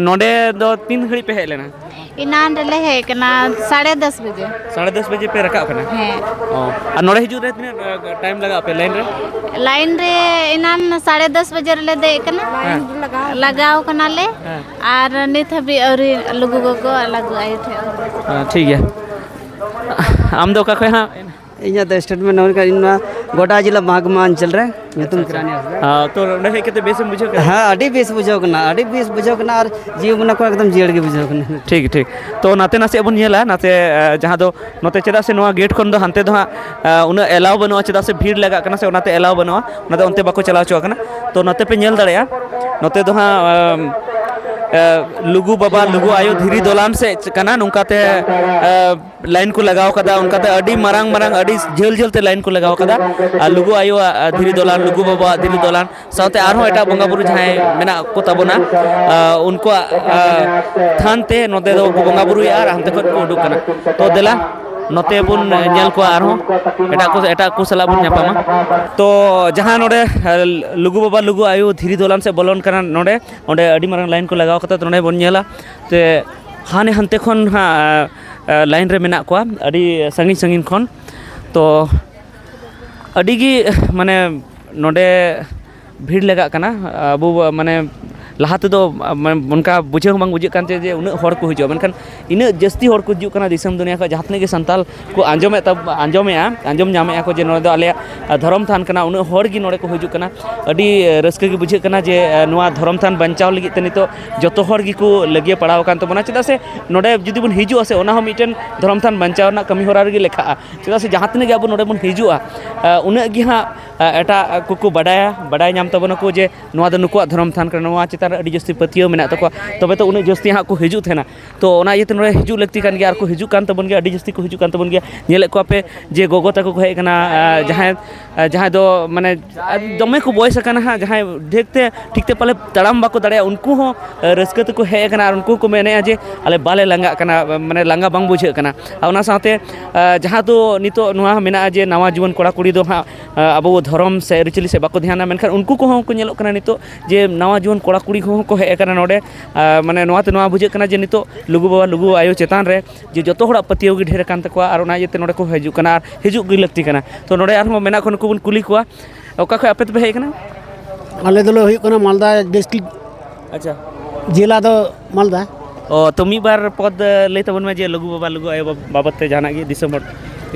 ᱱᱚᱰᱮ ᱫᱚ ᱛᱤᱱ ᱜᱷᱟᱹᱲᱤᱡ ᱯᱮ ᱦᱮᱡ ᱞᱮᱱᱟ? ᱮᱱᱟᱱ ᱨᱮᱞᱮ ᱦᱮᱡ ᱠᱟᱱᱟ, ᱥᱟᱲᱮ ᱫᱚᱥ ᱵᱟᱡᱮ᱾ ᱥᱟᱲᱮ ᱫᱚᱥ ᱵᱟᱡᱮ ᱯᱮ ᱨᱟᱠᱟᱵ ᱠᱟᱱᱟ? ᱦᱮᱸ᱾ ᱚ, ᱟᱨ ᱱᱚᱰᱮ ᱦᱤᱡᱩᱜ ᱨᱮ ᱛᱤᱱᱟᱹᱜ, ᱟ, time ᱞᱟᱜᱟᱜᱼᱟ ᱯᱮ line ᱨᱮ? Line ᱨᱮ ᱮᱱᱟᱱ ᱥᱟᱲᱮ ᱫᱚᱥ ᱵᱟᱡᱮ ᱨᱮᱞᱮ ᱫᱮᱡ ᱠᱟᱱᱟ᱾ ᱦᱮᱸ᱾ ᱞᱟᱜᱟᱣ ᱠᱟᱱᱟᱞᱮ᱾ ᱦᱮᱸ᱾ ᱟᱨ ᱱᱤᱛ ᱦᱟᱹᱵᱤᱡ ᱟᱹᱣᱨᱤ ᱞᱩᱜᱩ ᱜᱚᱜᱚ ᱟᱨ ᱞᱩᱜᱩ ᱟᱭᱳ ᱴᱷᱮᱱ᱾ ᱦᱮᱸ, ᱴᱷᱤᱠ ᱜᱮᱭᱟ᱾ ᱟᱢ ᱫᱚ ᱚᱠᱟ ᱠᱷᱚᱡ ᱦᱟᱸᱜ? ᱤᱧᱟᱹᱜ ᱫᱚ statement ᱱᱚᱣᱟ ᱠᱟᱱᱟ, ᱤᱧ ᱱᱚᱣᱟ ᱜᱚᱰᱟ ᱡᱮᱞᱟ ᱢᱟᱦᱠᱢᱟ ᱚᱧᱪᱚᱞ ᱨᱮ ᱧᱩᱛᱩᱢ ᱟᱪᱪᱷᱟ᱾ ᱠᱤᱨᱟᱱᱤ ᱦᱟᱸᱥᱫᱟ᱾ ᱦᱮᱸ, ᱛᱚ ᱱᱚᱰᱮ ᱦᱮᱡ ᱠᱟᱛᱮ ᱵᱮᱥ ᱮᱢ ᱵᱩᱡᱷᱟᱹᱣ ᱠᱮᱫᱟ? ᱦᱮᱸ, ᱟᱹᱰᱤ ᱵᱮᱥ ᱵᱩᱡᱷᱟᱹᱣ ᱠᱟᱱᱟ, ᱟᱹᱰᱤ ᱵᱮᱥ ᱵᱩᱡᱷᱟᱹᱣ ᱠᱟᱱᱟ ᱟᱨ ᱡᱤᱣᱤ ᱢᱚᱱᱮ ᱠᱚ ᱮᱠᱫᱚᱢ ᱡᱤᱭᱟᱹᱲ ᱜᱮ ᱵᱩᱡᱷᱟᱹᱣ ᱠᱟᱱᱟ᱾ ᱴᱷᱤᱠ, ᱴᱷᱤᱠ᱾ ᱛᱚ ᱱᱟᱛᱮ ᱱᱟᱥᱮᱭᱟᱜ ᱵᱚᱱ ᱧᱮᱞᱟ, ᱱᱟᱛᱮ, ᱮ, ᱡᱟᱦᱟᱸ ᱫᱚ ᱱᱚᱛᱮ, ᱪᱮᱫᱟᱜ ᱥᱮ ᱱᱚᱣᱟ gate ᱠᱷᱚᱱ ᱫᱚ ᱦᱟᱱᱛᱮ ᱫᱚ ᱦᱟᱸᱜ, ᱮ, ᱩᱱᱟᱹᱜ allow ᱵᱟᱹᱱᱩᱜᱼᱟ, ᱪᱮᱫᱟᱜ ᱥᱮ ᱵᱷᱤᱲ ᱞᱟᱜᱟᱜ ᱠᱟᱱᱟ ᱥᱮ, ᱚᱱᱟᱛᱮ allow ᱵᱟᱹᱱᱩᱜᱼᱟ, ᱚᱱᱟᱛᱮ ᱚᱱᱛᱮ ᱵᱟᱠᱚ ᱪᱟᱞᱟᱣ ᱦᱚᱪᱚᱣᱟᱜ ᱠᱟᱱᱟ᱾ ᱛᱚ ᱱᱚᱛᱮ ᱯᱮ ᱧᱮᱞ ᱫᱟᱲᱮᱭᱟᱜᱼᱟ, ᱱᱚᱛᱮ ᱫᱚ ᱦᱟᱸᱜ, ᱮᱢ, ᱮ, ᱞᱩᱜᱩ ᱵᱟᱵᱟ, ᱞᱩᱜᱩ ᱟᱭᱳ ᱫᱷᱤᱨᱤ ᱫᱚᱞᱟᱱ ᱥᱮᱫ ᱠᱟᱱᱟ, ᱱᱚᱝᱠᱟᱛᱮ, ᱮ, line ᱠᱚ ᱞᱟᱜᱟᱣ ᱠᱟᱫᱟ, ᱚᱱᱠᱟᱛᱮ ᱟᱹᱰᱤ ᱢᱟᱨᱟᱝ ᱢᱟᱨᱟᱝ, ᱟᱹᱰᱤ ᱡᱷᱟᱹᱞ ᱡᱷᱟᱹᱞ ᱛᱮ line ᱠᱚ ᱞᱟᱜᱟᱣ ᱠᱟᱫᱟ᱾ ᱟᱨ ᱞᱩᱜᱩ ᱟᱭᱳᱣᱟᱜ, ᱟ, ᱫᱷᱤᱨᱤ ᱫᱚᱞᱟᱱ, ᱞᱩᱜᱩ ᱵᱟᱵᱟᱣᱟᱜ ᱫᱷᱤᱨᱤ ᱫᱚᱞᱟᱱ, ᱥᱟᱶᱛᱮ ᱟᱨᱦᱚᱸ ᱮᱴᱟᱜ ᱵᱚᱸᱜᱟ ᱵᱩᱨᱩ ᱡᱟᱦᱟᱸᱭ ᱢᱮᱱᱟᱜ ᱠᱚ ᱛᱟᱵᱚᱱᱟ, ᱟ, ᱩᱱᱠᱩᱣᱟᱜ, ᱟ, ᱛᱷᱟᱱ ᱛᱮ ᱱᱚᱛᱮ ᱫᱚ ᱠᱚ ᱵᱚᱸᱜᱟ ᱵᱩᱨᱩᱭᱮᱫᱼᱟ ᱟᱨ ᱦᱟᱱᱛᱮ ᱠᱷᱚᱱ ᱠᱚ ᱩᱰᱩᱠ ᱠᱟᱱᱟ᱾ ᱛᱚ ᱫᱮᱞᱟ, ᱱᱚᱛᱮ ᱵᱚᱱ ᱧᱮᱞ ᱠᱚᱣᱟ ᱟᱨᱦᱚᱸ ᱮᱴᱟᱜ ᱠᱚ, ᱮᱴᱟᱜ ᱠᱚ ᱥᱟᱞᱟᱜ ᱵᱚᱱ ᱧᱟᱯᱟᱢᱟ᱾ ᱛᱚ ᱡᱟᱦᱟᱸ ᱱᱚᱰᱮ, ᱟ, ᱞᱩᱜᱩ ᱵᱟᱵᱟ, ᱞᱩᱜᱩ ᱟᱭᱳ ᱫᱷᱤᱨᱤ ᱫᱚᱞᱟᱱ ᱥᱮᱫ ᱵᱚᱞᱚᱱ ᱠᱟᱱᱟ, ᱱᱚᱰᱮ, ᱚᱸᱰᱮ ᱟᱹᱰᱤ ᱢᱟᱨᱟᱝ line ᱠᱚ ᱞᱟᱜᱟᱣ ᱠᱟᱫᱟ᱾ ᱛᱚ ᱱᱚᱰᱮ ᱵᱚᱱ ᱧᱮᱞᱟ ᱛᱮ ᱦᱟᱱᱮ ᱦᱟᱱᱛᱮ ᱠᱷᱚᱱ ᱦᱟᱸᱜ, ᱟ, line ᱨᱮ ᱢᱮᱱᱟᱜ ᱠᱚᱣᱟ, ᱟᱹᱰᱤ ᱥᱟᱺᱜᱤᱧ ᱥᱟᱺᱜᱤᱧ ᱠᱷᱚᱱ᱾ ᱛᱚ ᱟᱹᱰᱤ ᱜᱮ, ᱢᱟᱱᱮ, ᱱᱚᱰᱮ ᱵᱷᱤᱲ ᱞᱟᱜᱟᱜ ᱠᱟᱱᱟ᱾ ᱟᱵᱚ, ᱢᱟᱱᱮ, ᱞᱟᱦᱟ ᱛᱮᱫᱚ, ᱢᱟᱱᱮ, ᱚᱱᱠᱟ ᱵᱩᱡᱷᱟᱹᱣ ᱦᱚᱸ ᱵᱟᱝ ᱵᱩᱡᱷᱟᱹᱜ ᱠᱟᱱ ᱛᱟᱦᱮᱸ ᱡᱮ ᱩᱱᱟᱹᱜ ᱦᱚᱲ ᱠᱚ ᱦᱤᱡᱩᱜᱼᱟ, ᱢᱮᱱᱠᱷᱟᱱ ᱤᱱᱟᱹᱜ ᱡᱟᱹᱥᱛᱤ ᱦᱚᱲ ᱠᱚ ᱦᱤᱡᱩᱜ ᱠᱟᱱᱟ ᱫᱤᱥᱚᱢ ᱫᱩᱱᱤᱭᱟᱹ ᱠᱷᱚᱱ, ᱡᱟᱦᱟᱸ ᱛᱤᱱᱟᱹᱜ ᱜᱮ ᱥᱟᱱᱛᱟᱲ ᱠᱚ ᱟᱸᱡᱚᱢᱮᱫ ᱛᱟᱵ-, ᱟᱸᱡᱚᱢᱮᱫᱼᱟ, ᱟᱸᱡᱚᱢ ᱧᱟᱢᱮᱫᱼᱟ ᱠᱚ ᱡᱮ ᱱᱚᱰᱮ ᱫᱚ ᱟᱞᱮᱭᱟᱜ, ᱟ, ᱫᱷᱚᱨᱚᱢ ᱛᱷᱟᱱ ᱠᱟᱱᱟ, ᱩᱱᱟᱹᱜ ᱦᱚᱲ ᱜᱮ ᱱᱚᱰᱮ ᱠᱚ ᱦᱤᱡᱩᱜ ᱠᱟᱱᱟ᱾ ᱟᱹᱰᱤ, ᱮ, ᱨᱟᱹᱥᱠᱟᱹ ᱜᱮ ᱵᱩᱡᱷᱟᱹᱜ ᱠᱟᱱᱟ ᱡᱮ, ᱮ, ᱱᱚᱣᱟ ᱫᱷᱚᱨᱚᱢ ᱛᱷᱟᱱ ᱵᱟᱧᱪᱟᱣ ᱞᱟᱹᱜᱤᱫ ᱛᱮ ᱱᱤᱛᱚᱜ ᱡᱚᱛᱚ ᱦᱚᱲ ᱜᱮᱠᱚ ᱞᱟᱹᱜᱤᱭᱟᱹ ᱯᱟᱲᱟᱣ ᱟᱠᱟᱱ ᱛᱟᱵᱚᱱᱟ᱾ ᱪᱮᱫᱟᱜ ᱥᱮ ᱱᱚᱰᱮ ᱡᱩᱫᱤ ᱵᱚᱱ ᱦᱤᱡᱩᱜᱼᱟ ᱥᱮ, ᱚᱱᱟ ᱦᱚᱸ ᱢᱤᱫᱴᱮᱱ ᱫᱷᱚᱨᱚᱢ ᱛᱷᱟᱱ ᱵᱟᱧᱪᱟᱣ ᱨᱮᱱᱟᱜ ᱠᱟᱹᱢᱤ ᱦᱚᱨᱟ ᱨᱮᱜᱮ ᱞᱮᱠᱷᱟᱜᱼᱟ᱾ ᱪᱮᱫᱟᱜ ᱥᱮ ᱡᱟᱦᱟᱸ ᱛᱤᱱᱟᱹᱜ ᱜᱮ ᱟᱵᱚ ᱱᱚᱰᱮ ᱵᱚᱱ ᱦᱤᱡᱩᱜᱼᱟ, ᱮ, ᱩᱱᱟᱹᱜ ᱜᱮ ᱦᱟᱸᱜ, ᱮ, ᱮᱴᱟᱜ ᱠᱚᱠᱚ ᱵᱟᱰᱟᱭᱟ, ᱵᱟᱰᱟᱭ ᱧᱟᱢ ᱛᱟᱵᱚᱱᱟᱠᱚ ᱡᱮ ᱱᱚᱣᱟ ᱫᱚ ᱱᱩᱠᱩᱣᱟᱜ ᱫᱷᱚᱨᱚᱢ ᱛᱷᱟᱱ ᱠᱟᱱᱟ, ᱱᱚᱣᱟ ᱪᱮᱛᱟᱱ ᱨᱮ ᱟᱹᱰᱤ ᱡᱟᱹᱥᱛᱤ ᱯᱟᱹᱛᱭᱟᱹᱣ ᱢᱮᱱᱟᱜ ᱛᱟᱠᱚᱣᱟ, ᱛᱚᱵᱮ ᱛᱚ ᱩᱱᱟᱹᱜ ᱡᱟᱹᱥᱛᱤ ᱦᱟᱸᱜ ᱠᱚ ᱦᱤᱡᱩᱜ ᱛᱟᱦᱮᱱᱟ᱾ ᱛᱚ ᱚᱱᱟ ᱤᱭᱟᱹᱛᱮ ᱱᱚᱰᱮ ᱦᱤᱡᱩᱜ ᱞᱟᱹᱠᱛᱤ ᱠᱟᱱ ᱜᱮᱭᱟ, ᱟᱨ ᱠᱚ ᱦᱤᱡᱩᱜ ᱠᱟᱱ ᱛᱟᱵᱚᱱ ᱜᱮᱭᱟ, ᱟᱹᱰᱤ ᱡᱟᱹᱥᱛᱤ ᱠᱚ ᱦᱤᱡᱩᱜ ᱠᱟᱱ ᱛᱟᱵᱚᱱ ᱜᱮᱭᱟ᱾ ᱧᱮᱞᱮᱫ ᱠᱚᱣᱟ ᱯᱮ ᱡᱮ ᱜᱚᱜᱚ ᱛᱟᱠᱚ ᱠᱚ ᱦᱮᱡ ᱟᱠᱟᱱᱟ, ᱟᱨ ᱡᱟᱦᱟᱸᱭ, ᱟᱨ ᱡᱟᱦᱟᱸᱭ ᱫᱚ ᱢᱟᱱᱮ ᱟᱨ ᱫᱚᱢᱮ ᱠᱚ ᱵᱚᱭᱮᱥ ᱟᱠᱟᱱᱟ ᱦᱟᱸᱜ, ᱡᱟᱦᱟᱸᱭ ᱰᱷᱮᱨ ᱛᱮ ᱴᱷᱤᱠ ᱛᱮ ᱯᱟᱞᱮ ᱛᱟᱲᱟᱢ ᱵᱟᱠᱚ ᱫᱟᱲᱮᱭᱟᱜᱼᱟ, ᱩᱱᱠᱩ ᱦᱚᱸ ᱨᱟᱹᱥᱠᱟᱹ ᱛᱮᱠᱚ ᱦᱮᱡ ᱟᱠᱟᱱᱟ, ᱟᱨ ᱩᱱᱠᱩ ᱦᱚᱸᱠᱚ ᱢᱮᱱᱮᱫᱼᱟ ᱡᱮ ᱟᱞᱮ ᱵᱟᱞᱮ ᱞᱟᱸᱜᱟᱜ ᱠᱟᱱᱟ, ᱢᱟᱱᱮ ᱞᱟᱸᱜᱟ ᱵᱟᱝ ᱵᱩᱡᱷᱟᱹᱜ ᱠᱟᱱᱟ᱾ ᱟᱨ ᱚᱱᱟ ᱥᱟᱶᱛᱮ ᱟᱨ ᱡᱟᱦᱟᱸ ᱫᱚ ᱱᱤᱛᱚᱜ ᱱᱚᱣᱟ ᱢᱮᱱᱟᱜᱼᱟ ᱡᱮ ᱱᱟᱣᱟ ᱡᱩᱣᱟᱹᱱ ᱠᱚᱲᱟ ᱠᱩᱲᱤ ᱫᱚ ᱦᱟᱸᱜ ᱟᱵᱚ ᱫᱷᱚᱨᱚᱢ ᱥᱮ ᱟᱹᱨᱤᱪᱟᱹᱞᱤ ᱥᱮᱫ ᱵᱟᱠᱚ ᱫᱷᱮᱭᱟᱱᱟ, ᱢᱮᱱᱠᱷᱟᱱ ᱩᱱᱠᱩ ᱠᱚᱦᱚᱸ ᱠᱚ ᱧᱮᱞᱚᱜ ᱠᱟᱱᱟ ᱱᱤᱛᱚᱜ ᱡᱮ ᱱᱟᱣᱟ ᱡᱩᱣᱟᱹᱱ ᱠᱚᱲᱟ ᱠᱩᱲᱤ ᱠᱚᱦᱚᱸ ᱠᱚ ᱦᱮᱡ ᱟᱠᱟᱱᱟ ᱱᱚᱰᱮ᱾ ᱟᱨ ᱢᱟᱱᱮ ᱱᱚᱣᱟ ᱛᱮ ᱱᱚᱣᱟ ᱵᱩᱡᱷᱟᱹᱜ ᱠᱟᱱᱟ ᱡᱮ ᱱᱤᱛᱚᱜ ᱞᱩᱜᱩ ᱵᱟᱵᱟ ᱞᱩᱜᱩ ᱟᱭᱳ ᱪᱮᱛᱟᱱ ᱨᱮ ᱡᱮ ᱡᱚᱛᱚ ᱦᱚᱲᱟᱜ ᱯᱟᱹᱛᱭᱟᱹᱣ ᱜᱮ ᱰᱷᱮᱨ ᱟᱠᱟᱱ ᱛᱟᱠᱚᱣᱟ, ᱟᱨ ᱚᱱᱟ ᱤᱭᱟᱹᱛᱮ ᱱᱚᱰᱮ ᱠᱚ ᱦᱤᱡᱩᱜ ᱠᱟᱱᱟ, ᱟᱨ ᱦᱤᱡᱩᱜ ᱜᱮ ᱞᱟᱹᱠᱛᱤ ᱠᱟᱱᱟ᱾ ᱛᱚ ᱱᱚᱰᱮ ᱟᱨᱦᱚᱸ ᱢᱮᱱᱟᱜ ᱠᱚ, ᱱᱩᱠᱩ ᱵᱚᱱ ᱠᱩᱞᱤ ᱠᱚᱣᱟ, ᱚᱠᱟ ᱠᱷᱚᱱ ᱟᱯᱮ ᱫᱚᱯᱮ ᱦᱮᱡ ᱟᱠᱟᱱᱟ? ᱟᱞᱮ ᱫᱚᱞᱮ ᱦᱩᱭᱩᱜ ᱠᱟᱱᱟ ᱢᱟᱞᱫᱟ ᱰᱤᱥᱴᱨᱤᱠᱴ, ᱟᱪᱪᱷᱟ᱾ ᱡᱮᱞᱟ ᱫᱚ ᱢᱟᱞᱫᱟ᱾ ᱚ, ᱛᱚ ᱢᱤᱫ ᱵᱟᱨ ᱯᱚᱫ ᱞᱟᱹᱭ ᱛᱟᱵᱚᱱ ᱢᱮ ᱡᱮ ᱞᱩᱜᱩ ᱵᱟᱵᱟ ᱞᱩᱜᱩ ᱟᱭᱳ ᱵᱟᱵ-, ᱵᱟᱵᱚᱫ ᱛᱮ ᱡᱟᱦᱟᱱᱟᱜ ᱜᱮ ᱫᱤᱥᱚᱢ ᱦᱚᱲ᱾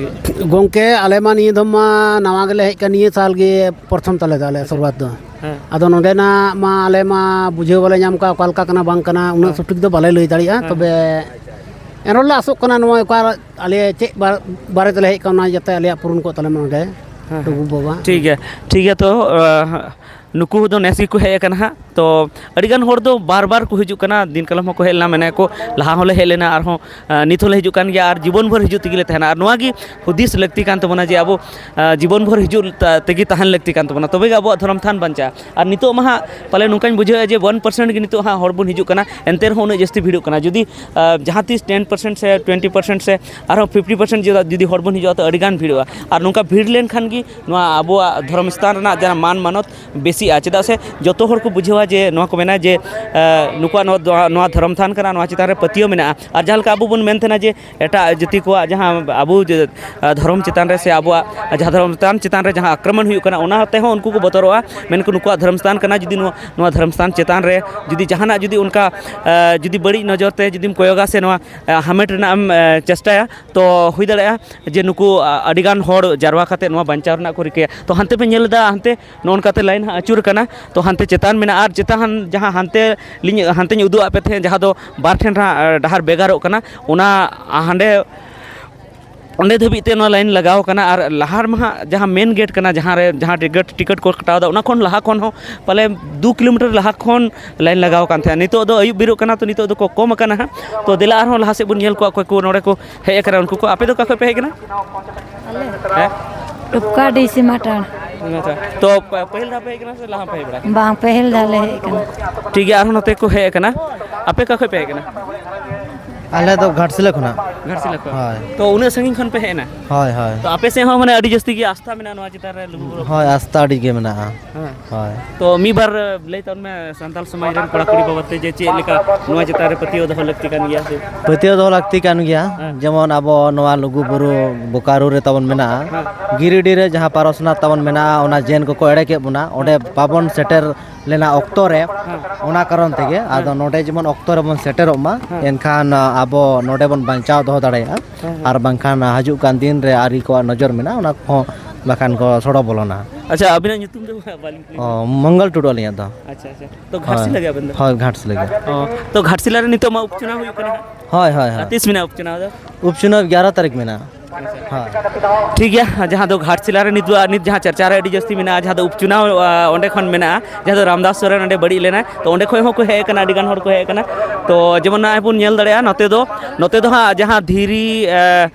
ᱜᱚᱢᱠᱮ, ᱟᱞᱮ ᱢᱟ ᱱᱤᱭᱟᱹ ᱫᱚᱢ ᱢᱟ ᱱᱟᱣᱟ ᱜᱮᱞᱮ ᱦᱮᱡ ᱟᱠᱟᱱ, ᱱᱤᱭᱟᱹ ᱥᱟᱞ ᱜᱮ ᱯᱨᱚᱛᱷᱚᱢ ᱛᱟᱞᱮ ᱫᱚ ᱟᱞᱮ ᱥᱩᱨᱩᱣᱟᱛ ᱫᱚ᱾ ᱦᱮᱸ᱾ ᱟᱫᱚ ᱱᱚᱸᱰᱮᱱᱟᱜ ᱢᱟ ᱟᱞᱮ ᱢᱟ ᱵᱩᱡᱷᱟᱹᱣ ᱵᱟᱞᱮ ᱧᱟᱢ ᱠᱟᱜᱼᱟ, ᱚᱠᱟ ᱞᱮᱠᱟ ᱠᱟᱱᱟ ᱵᱟᱝ ᱠᱟᱱᱟ, ᱩᱱᱟᱹᱜ ᱦᱮᱸ᱾ ᱥᱚᱴᱷᱤᱠ ᱫᱚ ᱵᱟᱞᱮ ᱞᱟᱹᱭ ᱫᱟᱲᱮᱭᱟᱜᱼᱟ᱾ ᱦᱮᱸ᱾ ᱛᱚᱵᱮ ᱮᱱᱨᱮᱦᱚᱸ ᱞᱮ ᱟᱥᱚᱜ ᱠᱟᱱᱟ, ᱱᱚᱣᱟ ᱚᱠᱟ ᱟᱞᱮ ᱪᱮᱫ ᱵᱟ-, ᱵᱟᱨᱮ ᱛᱮᱞᱮ ᱦᱮᱡ ᱠᱟᱱᱟ, ᱚᱱᱟ ᱡᱟᱛᱮ ᱟᱞᱮᱭᱟᱜ ᱯᱩᱨᱩᱱ ᱠᱚᱜ ᱛᱟᱞᱮ ᱢᱟ ᱱᱚᱸᱰᱮ᱾ ᱦᱮᱸ, ᱦᱮᱸ᱾ ᱞᱩᱜᱩ ᱵᱟᱵᱟ᱾ ᱴᱷᱤᱠ ᱜᱮᱭᱟ, ᱴᱷᱤᱠ ᱜᱮᱭᱟ᱾ ᱛᱚ, ᱟᱸ, ᱱᱩᱠᱩ ᱫᱚ ᱱᱮᱥ ᱜᱮᱠᱚ ᱦᱮᱡ ᱟᱠᱟᱱᱟ ᱦᱟᱸᱜ᱾ ᱛᱚ ᱟᱹᱰᱤᱜᱟᱱ ᱦᱚᱲ ᱫᱚ ᱵᱟᱨ ᱵᱟᱨ ᱠᱚ ᱦᱤᱡᱩᱜ ᱠᱟᱱᱟ, ᱫᱤᱱ ᱠᱟᱞᱚᱢ ᱦᱚᱸᱠᱚ ᱦᱮᱡ ᱞᱮᱱᱟ, ᱢᱮᱱᱮᱫ ᱠᱚ ᱞᱟᱦᱟ ᱦᱚᱸᱞᱮ ᱦᱮᱡ ᱞᱮᱱᱟ, ᱟᱨᱦᱚᱸ, ᱟᱸ, ᱱᱤᱛ ᱦᱚᱸᱞᱮ ᱦᱤᱡᱩᱜ ᱠᱟᱱ ᱜᱮᱭᱟ ᱟᱨ ᱡᱤᱵᱚᱱ ᱵᱷᱳᱨ ᱦᱤᱡᱩᱜ ᱛᱮᱜᱮ ᱞᱮ ᱛᱟᱦᱮᱱᱟ᱾ ᱟᱨ ᱱᱚᱣᱟ ᱜᱮ ᱦᱩᱫᱤᱥ ᱞᱟᱹᱠᱛᱤ ᱠᱟᱱ ᱛᱟᱵᱚᱱᱟ ᱡᱮ ᱟᱵᱚ, ᱟᱸ, ᱡᱤᱵᱚᱱ ᱵᱷᱳᱨ ᱦᱤᱡᱩᱜ ᱛᱟ-, ᱛᱮᱜᱮ ᱛᱟᱦᱮᱱ ᱞᱟᱹᱠᱛᱤ ᱠᱟᱱ ᱛᱟᱵᱚᱱᱟ, ᱛᱚᱵᱮ ᱜᱮ ᱟᱵᱚᱣᱟᱜ ᱫᱷᱚᱨᱚᱢ ᱛᱷᱟᱱ ᱵᱟᱧᱪᱟᱜᱼᱟ᱾ ᱟᱨ ᱱᱤᱛᱚᱜ ᱢᱟ ᱦᱟᱸᱜ ᱯᱟᱞᱮ ᱱᱚᱝᱠᱟᱧ ᱵᱩᱡᱷᱟᱹᱣᱮᱫᱼᱟ ᱡᱮ ᱚᱣᱟᱱ ᱯᱟᱨᱥᱮᱱᱴ ᱜᱮ ᱱᱤᱛᱚᱜ ᱦᱟᱸᱜ ᱦᱚᱲ ᱵᱚᱱ ᱦᱤᱡᱩᱜ ᱠᱟᱱᱟ, ᱮᱱᱛᱮ ᱨᱮᱦᱚᱸ ᱩᱱᱟᱹᱜ ᱡᱟᱹᱥᱛᱤ ᱵᱷᱤᱲᱚᱜ ᱠᱟᱱᱟ᱾ ᱡᱩᱫᱤ, ᱟᱸ, ᱡᱟᱦᱟᱸ ᱛᱤᱥ ᱴᱮᱱ ᱯᱟᱨᱥᱮᱱᱴ ᱥᱮ ᱴᱩᱭᱮᱱᱴᱤ ᱯᱟᱨᱥᱮᱱᱴ ᱥᱮ ᱟᱨᱦᱚᱸ ᱯᱷᱤᱯᱴᱤ ᱯᱟᱨᱥᱮᱱᱴ ᱡᱩᱫᱤ, ᱡᱩᱫᱤ ᱦᱚᱲ ᱵᱚᱱ ᱦᱤᱡᱩᱜᱼᱟ, ᱛᱚ ᱟᱹᱰᱤᱜᱟᱱ ᱵᱷᱤᱲᱚᱜᱼᱟ᱾ ᱟᱨ ᱱᱚᱝᱠᱟ ᱵᱷᱤᱲ ᱞᱮᱱᱠᱷᱟᱱ ᱜᱮ ᱱᱚᱣᱟ ᱟᱵᱚᱣᱟᱜ ᱫᱷᱚᱨᱚᱢ ᱥᱛᱷᱟᱱ ᱨᱮᱱᱟᱜ ᱡᱟᱦᱟᱸ ᱢᱟᱱ ᱢᱟᱱᱚᱛ ᱵᱮᱥᱤᱜᱼᱟ, ᱪᱮᱫᱟᱜ ᱥᱮ ᱡᱚᱛᱚ ᱦᱚᱲ ᱠᱚ ᱵᱩᱡᱷᱟᱹᱣᱟ ᱡᱮ ᱱᱚᱣᱟ ᱠᱚ ᱢᱮᱱᱟ ᱡᱮ, ᱮ, ᱱᱩᱠᱩᱣᱟᱜ ᱱᱚᱣᱟ ᱫᱚ, ᱱᱚᱣᱟ ᱫᱷᱚᱨᱚᱢ ᱛᱷᱟᱱ ᱠᱟᱱᱟ, ᱱᱚᱣᱟ ᱪᱮᱛᱟᱱ ᱨᱮ ᱯᱟᱹᱛᱭᱟᱹᱣ ᱢᱮᱱᱟᱜᱼᱟ᱾ ᱟᱨ ᱡᱟᱦᱟᱸ ᱞᱮᱠᱟ ᱟᱵᱚ ᱵᱚᱱ ᱢᱮᱱ ᱛᱟᱦᱮᱱᱟ ᱡᱮ ᱮᱴᱟᱜ ᱡᱟᱹᱛᱤ ᱠᱚᱣᱟᱜ ᱡᱟᱦᱟᱸ ᱟᱵᱚ ᱡᱮ, ᱮ, ᱫᱷᱚᱨᱚᱢ ᱪᱮᱛᱟᱱ ᱨᱮ ᱥᱮ ᱟᱵᱚᱣᱟᱜ ᱡᱟᱦᱟᱸ ᱫᱷᱚᱨᱚᱢ ᱛᱷᱟᱱ ᱪᱮᱛᱟᱱ ᱨᱮ ᱡᱟᱦᱟᱸ ᱟᱠᱨᱚᱢᱚᱱ ᱦᱩᱭᱩᱜ ᱠᱟᱱᱟ, ᱚᱱᱟ ᱛᱮᱦᱚᱸ ᱩᱱᱠᱩ ᱠᱚ ᱵᱚᱛᱚᱨᱚᱜᱼᱟ, ᱢᱮᱱᱠᱚ ᱱᱩᱠᱩᱣᱟᱜ ᱫᱷᱚᱨᱚᱢ ᱥᱛᱷᱟᱱ ᱠᱟᱱᱟ, ᱡᱩᱫᱤ ᱱᱚᱣᱟ, ᱱᱚᱣᱟ ᱫᱷᱚᱨᱚᱢ ᱥᱛᱷᱟᱱ ᱪᱮᱛᱟᱱ ᱨᱮ ᱡᱩᱫᱤ ᱡᱟᱦᱟᱱᱟᱜ ᱡᱩᱫᱤ ᱚᱱᱠᱟ, ᱮ, ᱡᱩᱫᱤ ᱵᱟᱹᱲᱤᱡ ᱱᱚᱡᱚᱨ ᱛᱮ ᱡᱩᱫᱤᱢ ᱠᱚᱭᱚᱜᱟ ᱥᱮ ᱱᱚᱣᱟ, ᱮ, ᱦᱟᱢᱮᱴ ᱨᱮᱱᱟᱜ ᱮᱢ, ᱮ, ᱪᱮᱥᱴᱟᱭᱟ, ᱛᱚ ᱦᱩᱭ ᱫᱟᱲᱮᱭᱟᱜᱼᱟ ᱡᱮ ᱱᱩᱠᱩ, ᱟ-, ᱟᱹᱰᱤᱜᱟᱱ ᱦᱚᱲ ᱡᱟᱨᱣᱟ ᱠᱟᱛᱮ ᱱᱚᱣᱟ ᱵᱟᱧᱪᱟᱣ ᱨᱮᱱᱟᱜ ᱠᱚ ᱨᱤᱠᱟᱹᱭᱟ᱾ ᱛᱚ ᱦᱟᱱᱛᱮ ᱯᱮ ᱧᱮᱞ ᱮᱫᱟ, ᱦᱟᱱᱛᱮ ᱱᱚᱜᱼᱚ ᱱᱚᱝᱠᱟᱛᱮ ᱞᱟᱭᱤᱱ ᱦᱟᱸᱜ ᱟᱹᱪᱩᱨ ᱠᱟᱱᱟ᱾ ᱛᱚ ᱦᱟᱱᱛᱮ ᱪᱮᱛᱟᱱ ᱢᱮᱱᱟᱜᱼᱟ, ᱟᱨ ᱪᱮᱛᱟᱱ ᱡᱟᱦᱟᱸ ᱦᱟᱱᱛᱮ ᱞᱤᱧ, ᱦᱟᱱᱛᱮᱧ ᱩᱫᱩᱜ ᱟᱫ ᱯᱮ ᱛᱟᱦᱮᱸᱫ, ᱡᱟᱦᱟᱸ ᱫᱚ ᱵᱟᱨ ᱴᱷᱮᱱ ᱨᱮ ᱦᱟᱸᱜ, ᱟ, ᱰᱟᱦᱟᱨ ᱵᱷᱮᱜᱟᱨᱚᱜ ᱠᱟᱱᱟ, ᱚᱱᱟ ᱦᱟᱸᱰᱮ ᱚᱸᱰᱮ ᱫᱷᱟᱹᱵᱤᱡ ᱛᱮ ᱱᱚᱣᱟ ᱞᱟᱭᱤᱱ ᱞᱟᱜᱟᱣ ᱠᱟᱱᱟ᱾ ᱟᱨ ᱞᱟᱦᱟ ᱨᱮᱢᱟ ᱦᱟᱸᱜ ᱡᱟᱦᱟᱸ ᱢᱮᱱ ᱜᱮᱴ ᱠᱟᱱᱟ, ᱡᱟᱦᱟᱸ ᱨᱮ, ᱡᱟᱦᱟᱸ ᱴᱤᱠᱤᱴ, ᱴᱤᱠᱤᱴ ᱠᱚ ᱠᱟᱴᱟᱣ ᱮᱫᱟ, ᱚᱱᱟ ᱠᱷᱚᱱ ᱞᱟᱦᱟ ᱠᱷᱚᱱ ᱦᱚᱸ ᱯᱟᱞᱮ ᱫᱩ ᱠᱤᱞᱳᱢᱤᱴᱟᱨ ᱞᱟᱦᱟ ᱠᱷᱚᱱ ᱞᱟᱭᱤᱱ ᱞᱟᱜᱟᱣ ᱠᱟᱱ ᱛᱟᱦᱮᱸᱫ᱾ ᱱᱤᱛᱚᱜ ᱫᱚ ᱟᱹᱭᱩᱵ ᱵᱮᱨᱚᱜ ᱠᱟᱱᱟ, ᱛᱚ ᱱᱤᱛᱚᱜ ᱫᱚᱠᱚ ᱠᱚᱢ ᱟᱠᱟᱱᱟ ᱦᱟᱸᱜ᱾ ᱛᱚ ᱫᱮᱞᱟ ᱟᱨᱦᱚᱸ ᱞᱟᱦᱟ ᱥᱮᱫ ᱵᱚᱱ ᱧᱮᱞ ᱠᱚᱣᱟ, ᱚᱠᱚᱭ ᱠᱚ ᱱᱚᱰᱮ ᱠᱚ ᱦᱮᱡ ᱟᱠᱟᱱᱟ, ᱩᱱᱠᱩ ᱠᱚ᱾ ᱟᱯᱮ ᱫᱚ ᱚᱠᱟ ᱠᱷᱚᱱ ᱯᱮ ᱦᱮᱡ ᱟᱠᱟᱱᱟ? ᱟᱞᱮ ᱦᱮᱸ? ᱴᱩᱯᱠᱟ ᱰᱤ ᱥᱤ ᱢᱟᱴᱟᱲ᱾ ᱟᱪᱪᱷᱟ᱾ ᱛᱚ ᱯᱟ-, ᱯᱟᱹᱦᱤᱞ ᱫᱷᱟᱣ ᱯᱮ ᱦᱮᱡ ᱟᱠᱟᱱᱟ ᱥᱮ ᱞᱟᱦᱟ ᱯᱮ ᱦᱮᱡ ᱵᱟᱲᱟ ᱟᱠᱟᱱᱟ? ᱵᱟᱝ, ᱯᱟᱹᱦᱤᱞ ᱫᱷᱟᱣ ᱞᱮ ᱦᱮᱡ ᱟᱠᱟᱱᱟ᱾ ᱴᱷᱤᱠ ᱜᱮᱭᱟ, ᱟᱨᱦᱚᱸ ᱱᱚᱛᱮ ᱠᱚ ᱦᱮᱡ ᱟᱠᱟᱱᱟ᱾ ᱟᱯᱮ ᱚᱠᱟ ᱠᱷᱚᱱ ᱯᱮ ᱦᱮᱡ ᱟᱠᱟᱱᱟ? ᱟᱞᱮ ᱫᱚ ᱜᱷᱟᱴᱥᱤᱞᱟᱹ ᱠᱷᱚᱱᱟᱜ᱾ ᱜᱷᱟᱴᱥᱤᱞᱟᱹ ᱠᱷᱚᱱ᱾ ᱦᱳᱭ᱾ ᱛᱚ ᱩᱱᱟᱹᱜ ᱥᱟᱺᱜᱤᱧ ᱠᱷᱚᱱ ᱯᱮ ᱦᱮᱡ ᱮᱱᱟ? ᱦᱳᱭ, ᱦᱳᱭ᱾ ᱛᱚ ᱟᱯᱮ ᱥᱮᱫ ᱦᱚᱸ ᱢᱟᱱᱮ ᱟᱹᱰᱤ ᱡᱟᱹᱥᱛᱤ ᱜᱮ ᱟᱥᱛᱷᱟ ᱢᱮᱱᱟᱜᱼᱟ ᱱᱚᱣᱟ ᱪᱮᱛᱟᱱ ᱨᱮ, ᱞᱩᱜᱩ ᱵᱩᱨᱩ? ᱦᱳᱭ, ᱟᱥᱛᱷᱟ ᱟᱹᱰᱤ ᱜᱮ ᱢᱮᱱᱟᱜᱼᱟ᱾ ᱦᱮᱸ᱾ ᱦᱳᱭ᱾ ᱛᱚ ᱢᱤᱫ ᱵᱟᱨ ᱞᱟᱹᱭ ᱛᱟᱵᱚᱱ ᱢᱮ ᱥᱟᱱᱛᱟᱲ ᱥᱚᱢᱟᱡᱽ ᱨᱮᱱ ᱠᱚᱲᱟ ᱠᱩᱲᱤ ᱵᱟᱵᱚᱫ ᱛᱮ, ᱡᱮ ᱪᱮᱫ ᱞᱮᱠᱟ ᱱᱚᱣᱟ ᱪᱮᱛᱟᱱ ᱨᱮ ᱯᱟᱹᱛᱭᱟᱹᱣ ᱫᱚᱦᱚ ᱞᱟᱹᱠᱛᱤ ᱠᱟᱱ ᱜᱮᱭᱟ ᱥᱮ? ᱯᱟᱹᱛᱭᱟᱹᱣ ᱫᱚᱦᱚ ᱞᱟᱹᱠᱛᱤ ᱠᱟᱱ ᱜᱮᱭᱟ᱾ ᱦᱮᱸ᱾ ᱡᱮᱢᱚᱱ ᱟᱵᱚ ᱱᱚᱣᱟ ᱞᱩᱜᱩ ᱵᱩᱨᱩ ᱵᱳᱠᱟᱨᱳ ᱨᱮ ᱛᱟᱵᱚᱱ ᱢᱮᱱᱟᱜᱼᱟ, ᱦᱮᱸ᱾ ᱜᱤᱨᱤᱰᱤ ᱨᱮ ᱡᱟᱦᱟᱸ ᱯᱟᱨᱚᱥᱱᱟᱛᱷ ᱛᱟᱵᱚᱱ ᱢᱮᱱᱟᱜᱼᱟ, ᱚᱱᱟ ᱡᱮᱱ ᱠᱚᱠᱚ ᱮᱲᱮ ᱠᱮᱫ ᱵᱚᱱᱟ, ᱚᱸᱰᱮ ᱦᱮᱸ᱾ ᱵᱟᱵᱚᱱ ᱥᱮᱴᱮᱨ ᱞᱮᱱᱟ ᱚᱠᱛᱚ ᱨᱮ, ᱦᱮᱸ᱾ ᱚᱱᱟ ᱠᱟᱨᱚᱱ ᱛᱮᱜᱮ᱾ ᱟᱫᱚ ᱦᱮᱸ᱾ ᱱᱚᱰᱮ ᱡᱮᱢᱚᱱ ᱚᱠᱛᱚ ᱨᱮᱵᱚᱱ ᱥᱮᱴᱮᱨᱚᱜ ᱢᱟ, ᱦᱮᱸ᱾ ᱮᱱᱠᱷᱟᱱ, ᱟ, ᱟᱵᱚ ᱱᱚᱰᱮ ᱵᱚᱱ ᱵᱟᱧᱪᱟᱣ ᱫᱚᱦᱚ ᱫᱟᱲᱮᱭᱟᱜᱼᱟ᱾ ᱦᱮᱸ, ᱦᱮᱸ᱾ ᱟᱨ ᱵᱟᱝᱠᱷᱟᱱ ᱦᱤᱡᱩᱜ ᱠᱟᱱ ᱫᱤᱱ ᱨᱮ ᱟᱹᱨᱤ ᱠᱚᱣᱟᱜ ᱱᱚᱡᱚᱨ ᱢᱮᱱᱟᱜᱼᱟ, ᱚᱱᱟ ᱠᱚᱦᱚᱸ ᱵᱟᱠᱷᱟᱱ ᱠᱚ ᱥᱚᱲᱚ ᱵᱚᱞᱚᱱᱟ᱾ ᱟᱪᱪᱷᱟ, ᱟᱹᱵᱤᱱᱟᱜ ᱧᱩᱛᱩᱢ ᱫᱚ ᱵᱟᱹᱞᱤᱧ ᱠᱩᱞᱤ ᱚ, ᱵᱤᱱᱟ᱾ ᱢᱚᱝᱜᱚᱞ ᱴᱩᱰᱩ ᱟᱹᱞᱤᱧᱟᱜ ᱫᱚ᱾ ᱟᱪᱪᱷᱟ, ᱟᱪᱪᱷᱟ᱾ ᱛᱚ, ᱜᱷᱟᱴᱥᱤᱞᱟᱹ ᱦᱳᱭ᱾ ᱜᱮ ᱟᱵᱮᱱ ᱫᱚ? ᱦᱳᱭ, ᱜᱷᱟᱴᱥᱤᱞᱟᱹ ᱜᱮ᱾ ᱚ, ᱛᱚ, ᱜᱷᱟᱴᱥᱤᱞᱟᱹ ᱨᱮ ᱱᱤᱛᱚᱜ ᱢᱟ ᱩᱯᱪᱩᱱᱟᱣ ᱦᱩᱭᱩᱜ ᱠᱟᱱᱟ ᱦᱟᱸᱜ᱾ ᱦᱳᱭ, ᱦᱳᱭ, ᱟᱨ ᱦᱳᱭ᱾ ᱛᱤᱥ ᱢᱮᱱᱟᱜᱼᱟ ᱩᱯᱪᱩᱱᱟᱣ ᱫᱚ? ᱩᱯᱪᱩᱱᱟᱣ ᱮᱜᱟᱨᱚ ᱛᱟᱹᱨᱤᱠᱷ ᱢᱮᱱᱟᱜᱼᱟ᱾ ᱦᱳᱭ᱾ ᱴᱷᱤᱠ ᱜᱮᱭᱟ, ᱡᱟᱦᱟᱸ ᱫᱚ ᱜᱷᱟᱴᱥᱤᱞᱟ ᱨᱮ ᱱᱤᱛ, ᱱᱤᱛ ᱡᱟᱦᱟᱸ ᱪᱟᱨᱪᱟ ᱨᱮ ᱟᱹᱰᱤ ᱡᱟᱹᱥᱛᱤ ᱢᱮᱱᱟᱜᱼᱟ, ᱡᱟᱦᱟᱸ ᱫᱚ ᱩᱯᱪᱩᱱᱟᱣ, ᱟ, ᱚᱸᱰᱮ ᱠᱷᱚᱱ ᱢᱮᱱᱟᱜᱼᱟ, ᱡᱟᱦᱟᱸ ᱫᱚ ᱨᱟᱢᱫᱟᱥ ᱥᱚᱨᱮᱱ ᱚᱸᱰᱮ ᱵᱟᱹᱲᱤᱡ ᱞᱮᱱᱟᱭ, ᱛᱚ ᱚᱸᱰᱮ ᱠᱷᱚᱱ ᱦᱚᱸᱠᱚ ᱦᱮᱡ ᱟᱠᱟᱱᱟ, ᱟᱹᱰᱤ ᱜᱟᱱ ᱦᱚᱲ ᱠᱚ ᱦᱮᱡ ᱟᱠᱟᱱᱟ᱾ ᱛᱚ ᱡᱮᱢᱚᱱ ᱱᱚᱜᱼᱚᱭ ᱵᱚᱱ ᱧᱮᱞ ᱫᱟᱲᱮᱭᱟᱜᱼᱟ, ᱱᱚᱛᱮ ᱫᱚ, ᱱᱚᱛᱮ ᱫᱚ ᱦᱟᱸᱜ ᱡᱟᱦᱟᱸ ᱫᱷᱤᱨᱤ, ᱮ,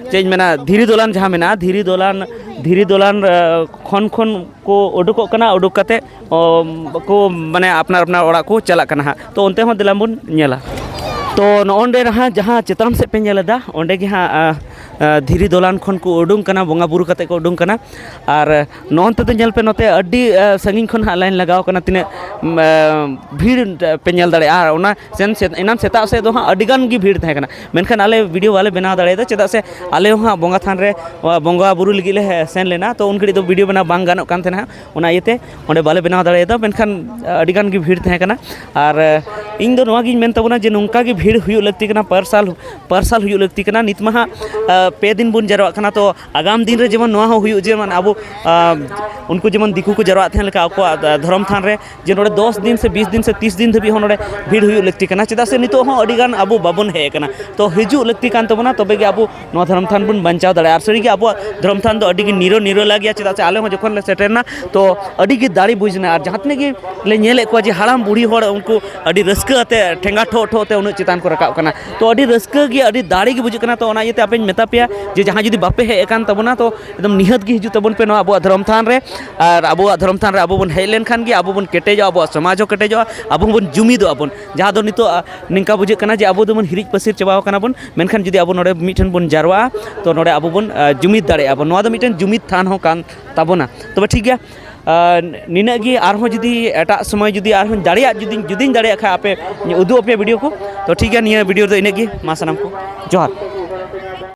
ᱪᱮᱫ ᱤᱧ ᱢᱮᱱᱟ, ᱫᱷᱤᱨᱤ ᱫᱚᱞᱟᱱ ᱡᱟᱦᱟᱸ ᱢᱮᱱᱟᱜᱼᱟ, ᱫᱷᱤᱨᱤ ᱫᱚᱞᱟᱱ, ᱫᱷᱤᱨᱤ ᱫᱚᱞᱟᱱ, ᱮ, ᱠᱷᱚᱱ ᱠᱷᱚᱱ ᱠᱚ ᱩᱰᱩᱠᱚᱜ ᱠᱟᱱᱟ, ᱩᱰᱩᱠ ᱠᱟᱛᱮ ᱚ, ᱠᱚ, ᱢᱟᱱᱮ, ᱟᱯᱱᱟᱨ ᱟᱯᱱᱟᱨ ᱚᱲᱟᱜ ᱠᱚ ᱪᱟᱞᱟᱜ ᱠᱟᱱᱟ ᱦᱟᱸᱜ᱾ ᱛᱚ ᱚᱱᱛᱮ ᱦᱚᱸ ᱫᱮᱞᱟ ᱵᱚᱱ ᱧᱮᱞᱟ᱾ ᱛᱚ ᱱᱚᱜᱼᱚ ᱱᱚᱰᱮ ᱱᱟᱦᱟᱜ ᱡᱟᱦᱟᱸ ᱪᱮᱛᱟᱱ ᱥᱮᱫ ᱯᱮ ᱧᱮᱞ ᱮᱫᱟ, ᱚᱸᱰᱮ ᱜᱮ ᱦᱟᱸᱜ, ᱟ, ᱟ, ᱫᱷᱤᱨᱤ ᱫᱚᱞᱟᱱ ᱠᱷᱚᱱ ᱠᱚ ᱩᱰᱩᱝ ᱠᱟᱱᱟ, ᱵᱚᱸᱜᱟ ᱵᱩᱨᱩ ᱠᱟᱛᱮ ᱠᱚ ᱩᱰᱩᱝ ᱠᱟᱱᱟ᱾ ᱟᱨ ᱱᱚᱜᱼᱚ ᱱᱚᱛᱮ ᱫᱚ ᱧᱮᱞ ᱯᱮ, ᱱᱚᱛᱮ ᱟᱹᱰᱤ, ᱟ, ᱥᱟᱺᱜᱤᱧ ᱠᱷᱚᱱ ᱦᱟᱸᱜ ᱞᱟᱭᱤᱱ ᱞᱟᱜᱟᱣ ᱠᱟᱱᱟ, ᱛᱤᱱᱟᱹᱜ, ᱩᱢ, ᱟ, ᱵᱷᱤᱲ ᱯᱮ ᱧᱮᱞ ᱫᱟᱲᱮᱭᱟᱜᱼᱟ᱾ ᱟᱨ ᱚᱱᱟ ᱥᱮᱱ ᱥᱮ-, ᱮᱱᱟᱱ ᱥᱮᱛᱟᱜ ᱥᱮᱫ ᱫᱚ ᱦᱟᱸᱜ ᱟᱹᱰᱤ ᱜᱟᱱ ᱜᱮ ᱵᱷᱤᱲ ᱛᱟᱦᱮᱸ ᱠᱟᱱᱟ, ᱢᱮᱱᱠᱷᱟᱱ ᱟᱞᱮ ᱵᱷᱤᱰᱤᱭᱳ ᱵᱟᱞᱮ ᱵᱮᱱᱟᱣ ᱫᱟᱲᱮᱭᱟᱫᱟ, ᱪᱮᱫᱟᱜ ᱥᱮ ᱟᱞᱮ ᱦᱚᱸ ᱦᱟᱸᱜ ᱵᱚᱸᱜᱟ ᱛᱷᱟᱱ ᱨᱮ, ᱟ, ᱵᱚᱸᱜᱟ ᱵᱩᱨᱩ ᱞᱟᱹᱜᱤᱫ ᱞᱮ ᱦᱮ-, ᱥᱮᱱ ᱞᱮᱱᱟ᱾ ᱛᱚ ᱩᱱ ᱜᱷᱟᱹᱲᱤᱡ ᱫᱚ ᱵᱷᱤᱰᱤᱭᱳ ᱵᱮᱱᱟᱣ ᱵᱟᱝ ᱜᱟᱱᱚᱜ ᱠᱟᱱ ᱛᱟᱦᱮᱱᱟ ᱦᱟᱸᱜ, ᱚᱱᱟ ᱤᱭᱟᱹᱛᱮ ᱚᱸᱰᱮ ᱵᱟᱞᱮ ᱵᱮᱱᱟᱣ ᱫᱟᱲᱮᱭᱟᱫᱟ, ᱢᱮᱱᱠᱷᱟᱱ ᱟᱹᱰᱤ ᱜᱟᱱ ᱜᱮ ᱵᱷᱤᱲ ᱛᱟᱦᱮᱸ ᱠᱟᱱᱟ᱾ ᱟᱨ ᱤᱧ ᱫᱚ ᱱᱚᱣᱟ ᱜᱤᱧ ᱢᱮᱱ ᱛᱟᱵᱚᱱᱟ ᱡᱮ ᱱᱚᱝᱠᱟ ᱜᱮ ᱵᱷᱤᱲ ᱦᱩᱭᱩᱜ ᱞᱟᱹᱠᱛᱤ ᱠᱟᱱᱟ, ᱯᱟᱨ ᱥᱟᱞ ᱯᱟᱨ ᱥᱟᱞ ᱦᱩᱭᱩᱜ ᱞᱟᱹᱠᱛᱤ ᱠᱟᱱᱟ᱾ ᱱᱤᱛ ᱢᱟ ᱦᱟᱸᱜ ᱯᱮ ᱫᱤᱱ ᱵᱚᱱ ᱡᱟᱨᱣᱟᱜ ᱠᱟᱱᱟ, ᱛᱚ ᱟᱜᱟᱢ ᱫᱤᱱ ᱨᱮ ᱡᱮᱢᱚᱱ ᱱᱚᱣᱟ ᱦᱚᱸ ᱦᱩᱭᱩᱜ ᱡᱮ ᱢᱟᱱᱮ ᱟᱵᱚ ᱩᱱᱠᱩ ᱡᱮᱢᱚᱱ ᱫᱤᱠᱩ ᱠᱚ ᱡᱟᱨᱣᱟᱜ ᱛᱟᱦᱮᱸ ᱞᱮᱠᱟ ᱟᱠᱚᱣᱟᱜ ᱫᱷᱚᱨᱚᱢ ᱛᱷᱟᱱ ᱨᱮ, ᱡᱮ ᱱᱚᱰᱮ ᱫᱚᱥ ᱫᱤᱱ ᱥᱮ ᱵᱤᱥ ᱫᱤᱱ ᱥᱮ ᱛᱤᱥ ᱫᱤᱱ ᱫᱷᱟᱹᱵᱤᱡ ᱦᱚᱸ ᱱᱚᱰᱮ ᱵᱷᱤᱲ ᱦᱩᱭᱩᱜ ᱞᱟᱹᱠᱛᱤ ᱠᱟᱱᱟ᱾ ᱪᱮᱫᱟᱜ ᱥᱮ ᱱᱤᱛᱚᱜ ᱦᱚᱸ ᱟᱹᱰᱤ ᱜᱟᱱ ᱟᱵᱚ ᱵᱟᱵᱚᱱ ᱦᱮᱡ ᱟᱠᱟᱱᱟ᱾ ᱛᱚ ᱦᱤᱡᱩᱜ ᱞᱟᱹᱠᱛᱤ ᱠᱟᱱ ᱛᱟᱵᱚᱱᱟ, ᱛᱚᱵᱮ ᱜᱮ ᱟᱵᱚ ᱱᱚᱣᱟ ᱫᱷᱚᱨᱚᱢ ᱛᱷᱟᱱ ᱵᱚᱱ ᱵᱟᱧᱪᱟᱣ ᱫᱟᱲᱮᱭᱟᱜᱼᱟ᱾ ᱟᱨ ᱥᱟᱹᱨᱤᱜᱮ ᱟᱵᱚᱣᱟᱜ ᱫᱷᱚᱨᱚᱢ ᱛᱷᱟᱱ ᱫᱚ ᱟᱹᱰᱤ ᱜᱮ ᱱᱤᱨᱚ ᱱᱤᱨᱚᱞᱟ ᱜᱮᱭᱟ᱾ ᱪᱮᱫᱟᱜ ᱥᱮ ᱟᱞᱮ ᱦᱚᱸ ᱡᱚᱠᱷᱚᱱ ᱞᱮ ᱥᱮᱴᱮᱨᱱᱟ, ᱛᱚ ᱟᱹᱰᱤ ᱜᱮ ᱫᱟᱲᱮ ᱵᱩᱡᱽ ᱮᱱᱟ᱾ ᱟᱨ ᱡᱟᱦᱟᱸ ᱛᱤᱱᱟᱹᱜ ᱜᱮ ᱞᱮ ᱧᱮᱞᱮᱫ ᱠᱚᱣᱟ ᱡᱮ ᱦᱟᱲᱟᱢ ᱵᱩᱲᱦᱤ ᱦᱚᱲ ᱩᱱᱠᱩ ᱟᱹᱰᱤ ᱨᱟᱹᱥᱠᱟᱹ ᱟᱛᱮ ᱴᱷᱮᱸᱜᱟ ᱴᱷᱚᱜ ᱴᱷᱚᱜ ᱛᱮ ᱩᱱᱟᱹᱜ ᱪᱮᱛᱟᱱ ᱠᱚ ᱨᱟᱠᱟᱵ ᱠᱟᱱᱟ᱾ ᱛᱚ ᱟᱹᱰᱤ ᱨᱟᱹᱥᱠᱟᱹ ᱜᱮ, ᱟᱹᱰᱤ ᱫᱟᱲᱮ ᱜᱮ ᱵᱩᱡᱩᱜ ᱠᱟᱱᱟ᱾ ᱛᱚ ᱚᱱᱟ ᱤᱭᱟᱹᱛᱮ ᱟᱯᱮᱧ ᱢᱮᱛᱟ ᱯᱮᱭᱟ ᱡᱮ ᱡᱟᱦᱟᱸᱭ ᱡᱩᱫᱤ ᱵᱟᱯᱮ ᱦᱮᱡ ᱟᱠᱟᱱ ᱛᱟᱵᱚᱱᱟ, ᱛᱚ ᱮᱠᱫᱚᱢ ᱱᱤᱦᱟᱹᱛ ᱜᱮ ᱦᱤᱡᱩᱜ ᱛᱟᱵᱚᱱ ᱯᱮ ᱱᱚᱣᱟ ᱟᱵᱚᱣᱟᱜ ᱫᱷᱚᱨᱚᱢ ᱛᱷᱟᱱ ᱨᱮ᱾ ᱟᱨ ᱟᱵᱚᱣᱟᱜ ᱫᱷᱚᱨᱚᱢ ᱛᱷᱟᱱ ᱨᱮ ᱟᱵᱚ ᱵᱚᱱ ᱦᱮᱡ ᱞᱮᱱᱠᱷᱟᱱ ᱜᱮ ᱟᱵᱚ ᱵᱚᱱ ᱠᱮᱴᱮᱡᱚᱜᱼᱟ, ᱟᱵᱚᱣᱟᱜ ᱥᱚᱢᱟᱡᱽ ᱦᱚᱸ ᱠᱮᱴᱮᱡᱚᱜᱼᱟ, ᱟᱵᱚ ᱦᱚᱸᱵᱚᱱ ᱡᱩᱢᱤᱫᱚᱜᱼᱟ ᱵᱚᱱ᱾ ᱡᱟᱦᱟᱸ ᱫᱚ ᱱᱤᱛᱚᱜ, ᱟ, ᱱᱤᱝᱠᱟ ᱵᱩᱡᱷᱟᱹᱜ ᱠᱟᱱᱟ ᱡᱮ ᱟᱵᱚ ᱫᱚᱵᱚᱱ ᱦᱤᱨᱤᱡ ᱯᱟᱹᱥᱤᱨ ᱪᱟᱵᱟᱣ ᱠᱟᱱᱟ ᱵᱚᱱ, ᱢᱮᱱᱠᱷᱟᱱ ᱡᱩᱫᱤ ᱟᱵᱚ ᱱᱚᱰᱮ ᱢᱤᱫ ᱴᱷᱮᱱ ᱵᱚᱱ ᱡᱟᱨᱣᱟᱜᱼᱟ, ᱛᱚ ᱱᱚᱰᱮ ᱟᱵᱚ ᱵᱚᱱ, ᱟ, ᱡᱩᱢᱤᱫ ᱫᱟᱲᱮᱭᱟᱜᱼᱟ ᱵᱚᱱ᱾ ᱱᱚᱣᱟ ᱫᱚ ᱢᱤᱫᱴᱮᱱ ᱡᱩᱢᱤᱫ ᱛᱷᱟᱱ ᱦᱚᱸ ᱠᱟᱱ ᱛᱟᱵᱚᱱᱟ᱾ ᱛᱚᱵᱮ ᱴᱷᱤᱠ ᱜᱮᱭᱟ, ᱟ, ᱱᱤᱱᱟᱹᱜ ᱜᱮ᱾ ᱟᱨᱦᱚᱸ ᱡᱩᱫᱤ ᱮᱴᱟᱜ ᱥᱚᱢᱚᱭ ᱡᱩᱫᱤ ᱟᱨᱦᱚᱸ ᱫᱟᱲᱮᱭᱟᱜ, ᱡᱩᱫᱤ, ᱡᱩᱫᱤᱧ ᱫᱟᱲᱮᱭᱟᱜ ᱠᱷᱟᱡ ᱟᱯᱮ ᱩᱫᱩᱜ ᱟᱯᱮᱭᱟ ᱵᱷᱤᱰᱤᱭᱳ ᱠᱚ, ᱛᱚ ᱴᱷᱤᱠ ᱜᱮᱭᱟ, ᱱᱤᱭᱟᱹ ᱵᱷᱤᱰᱤᱭᱳ ᱨᱮᱫᱚ ᱤᱱᱟᱹᱜ ᱜᱮ᱾ ᱢᱟ ᱥᱟᱱᱟᱢ ᱠᱚ ᱡᱚᱦᱟᱨ᱾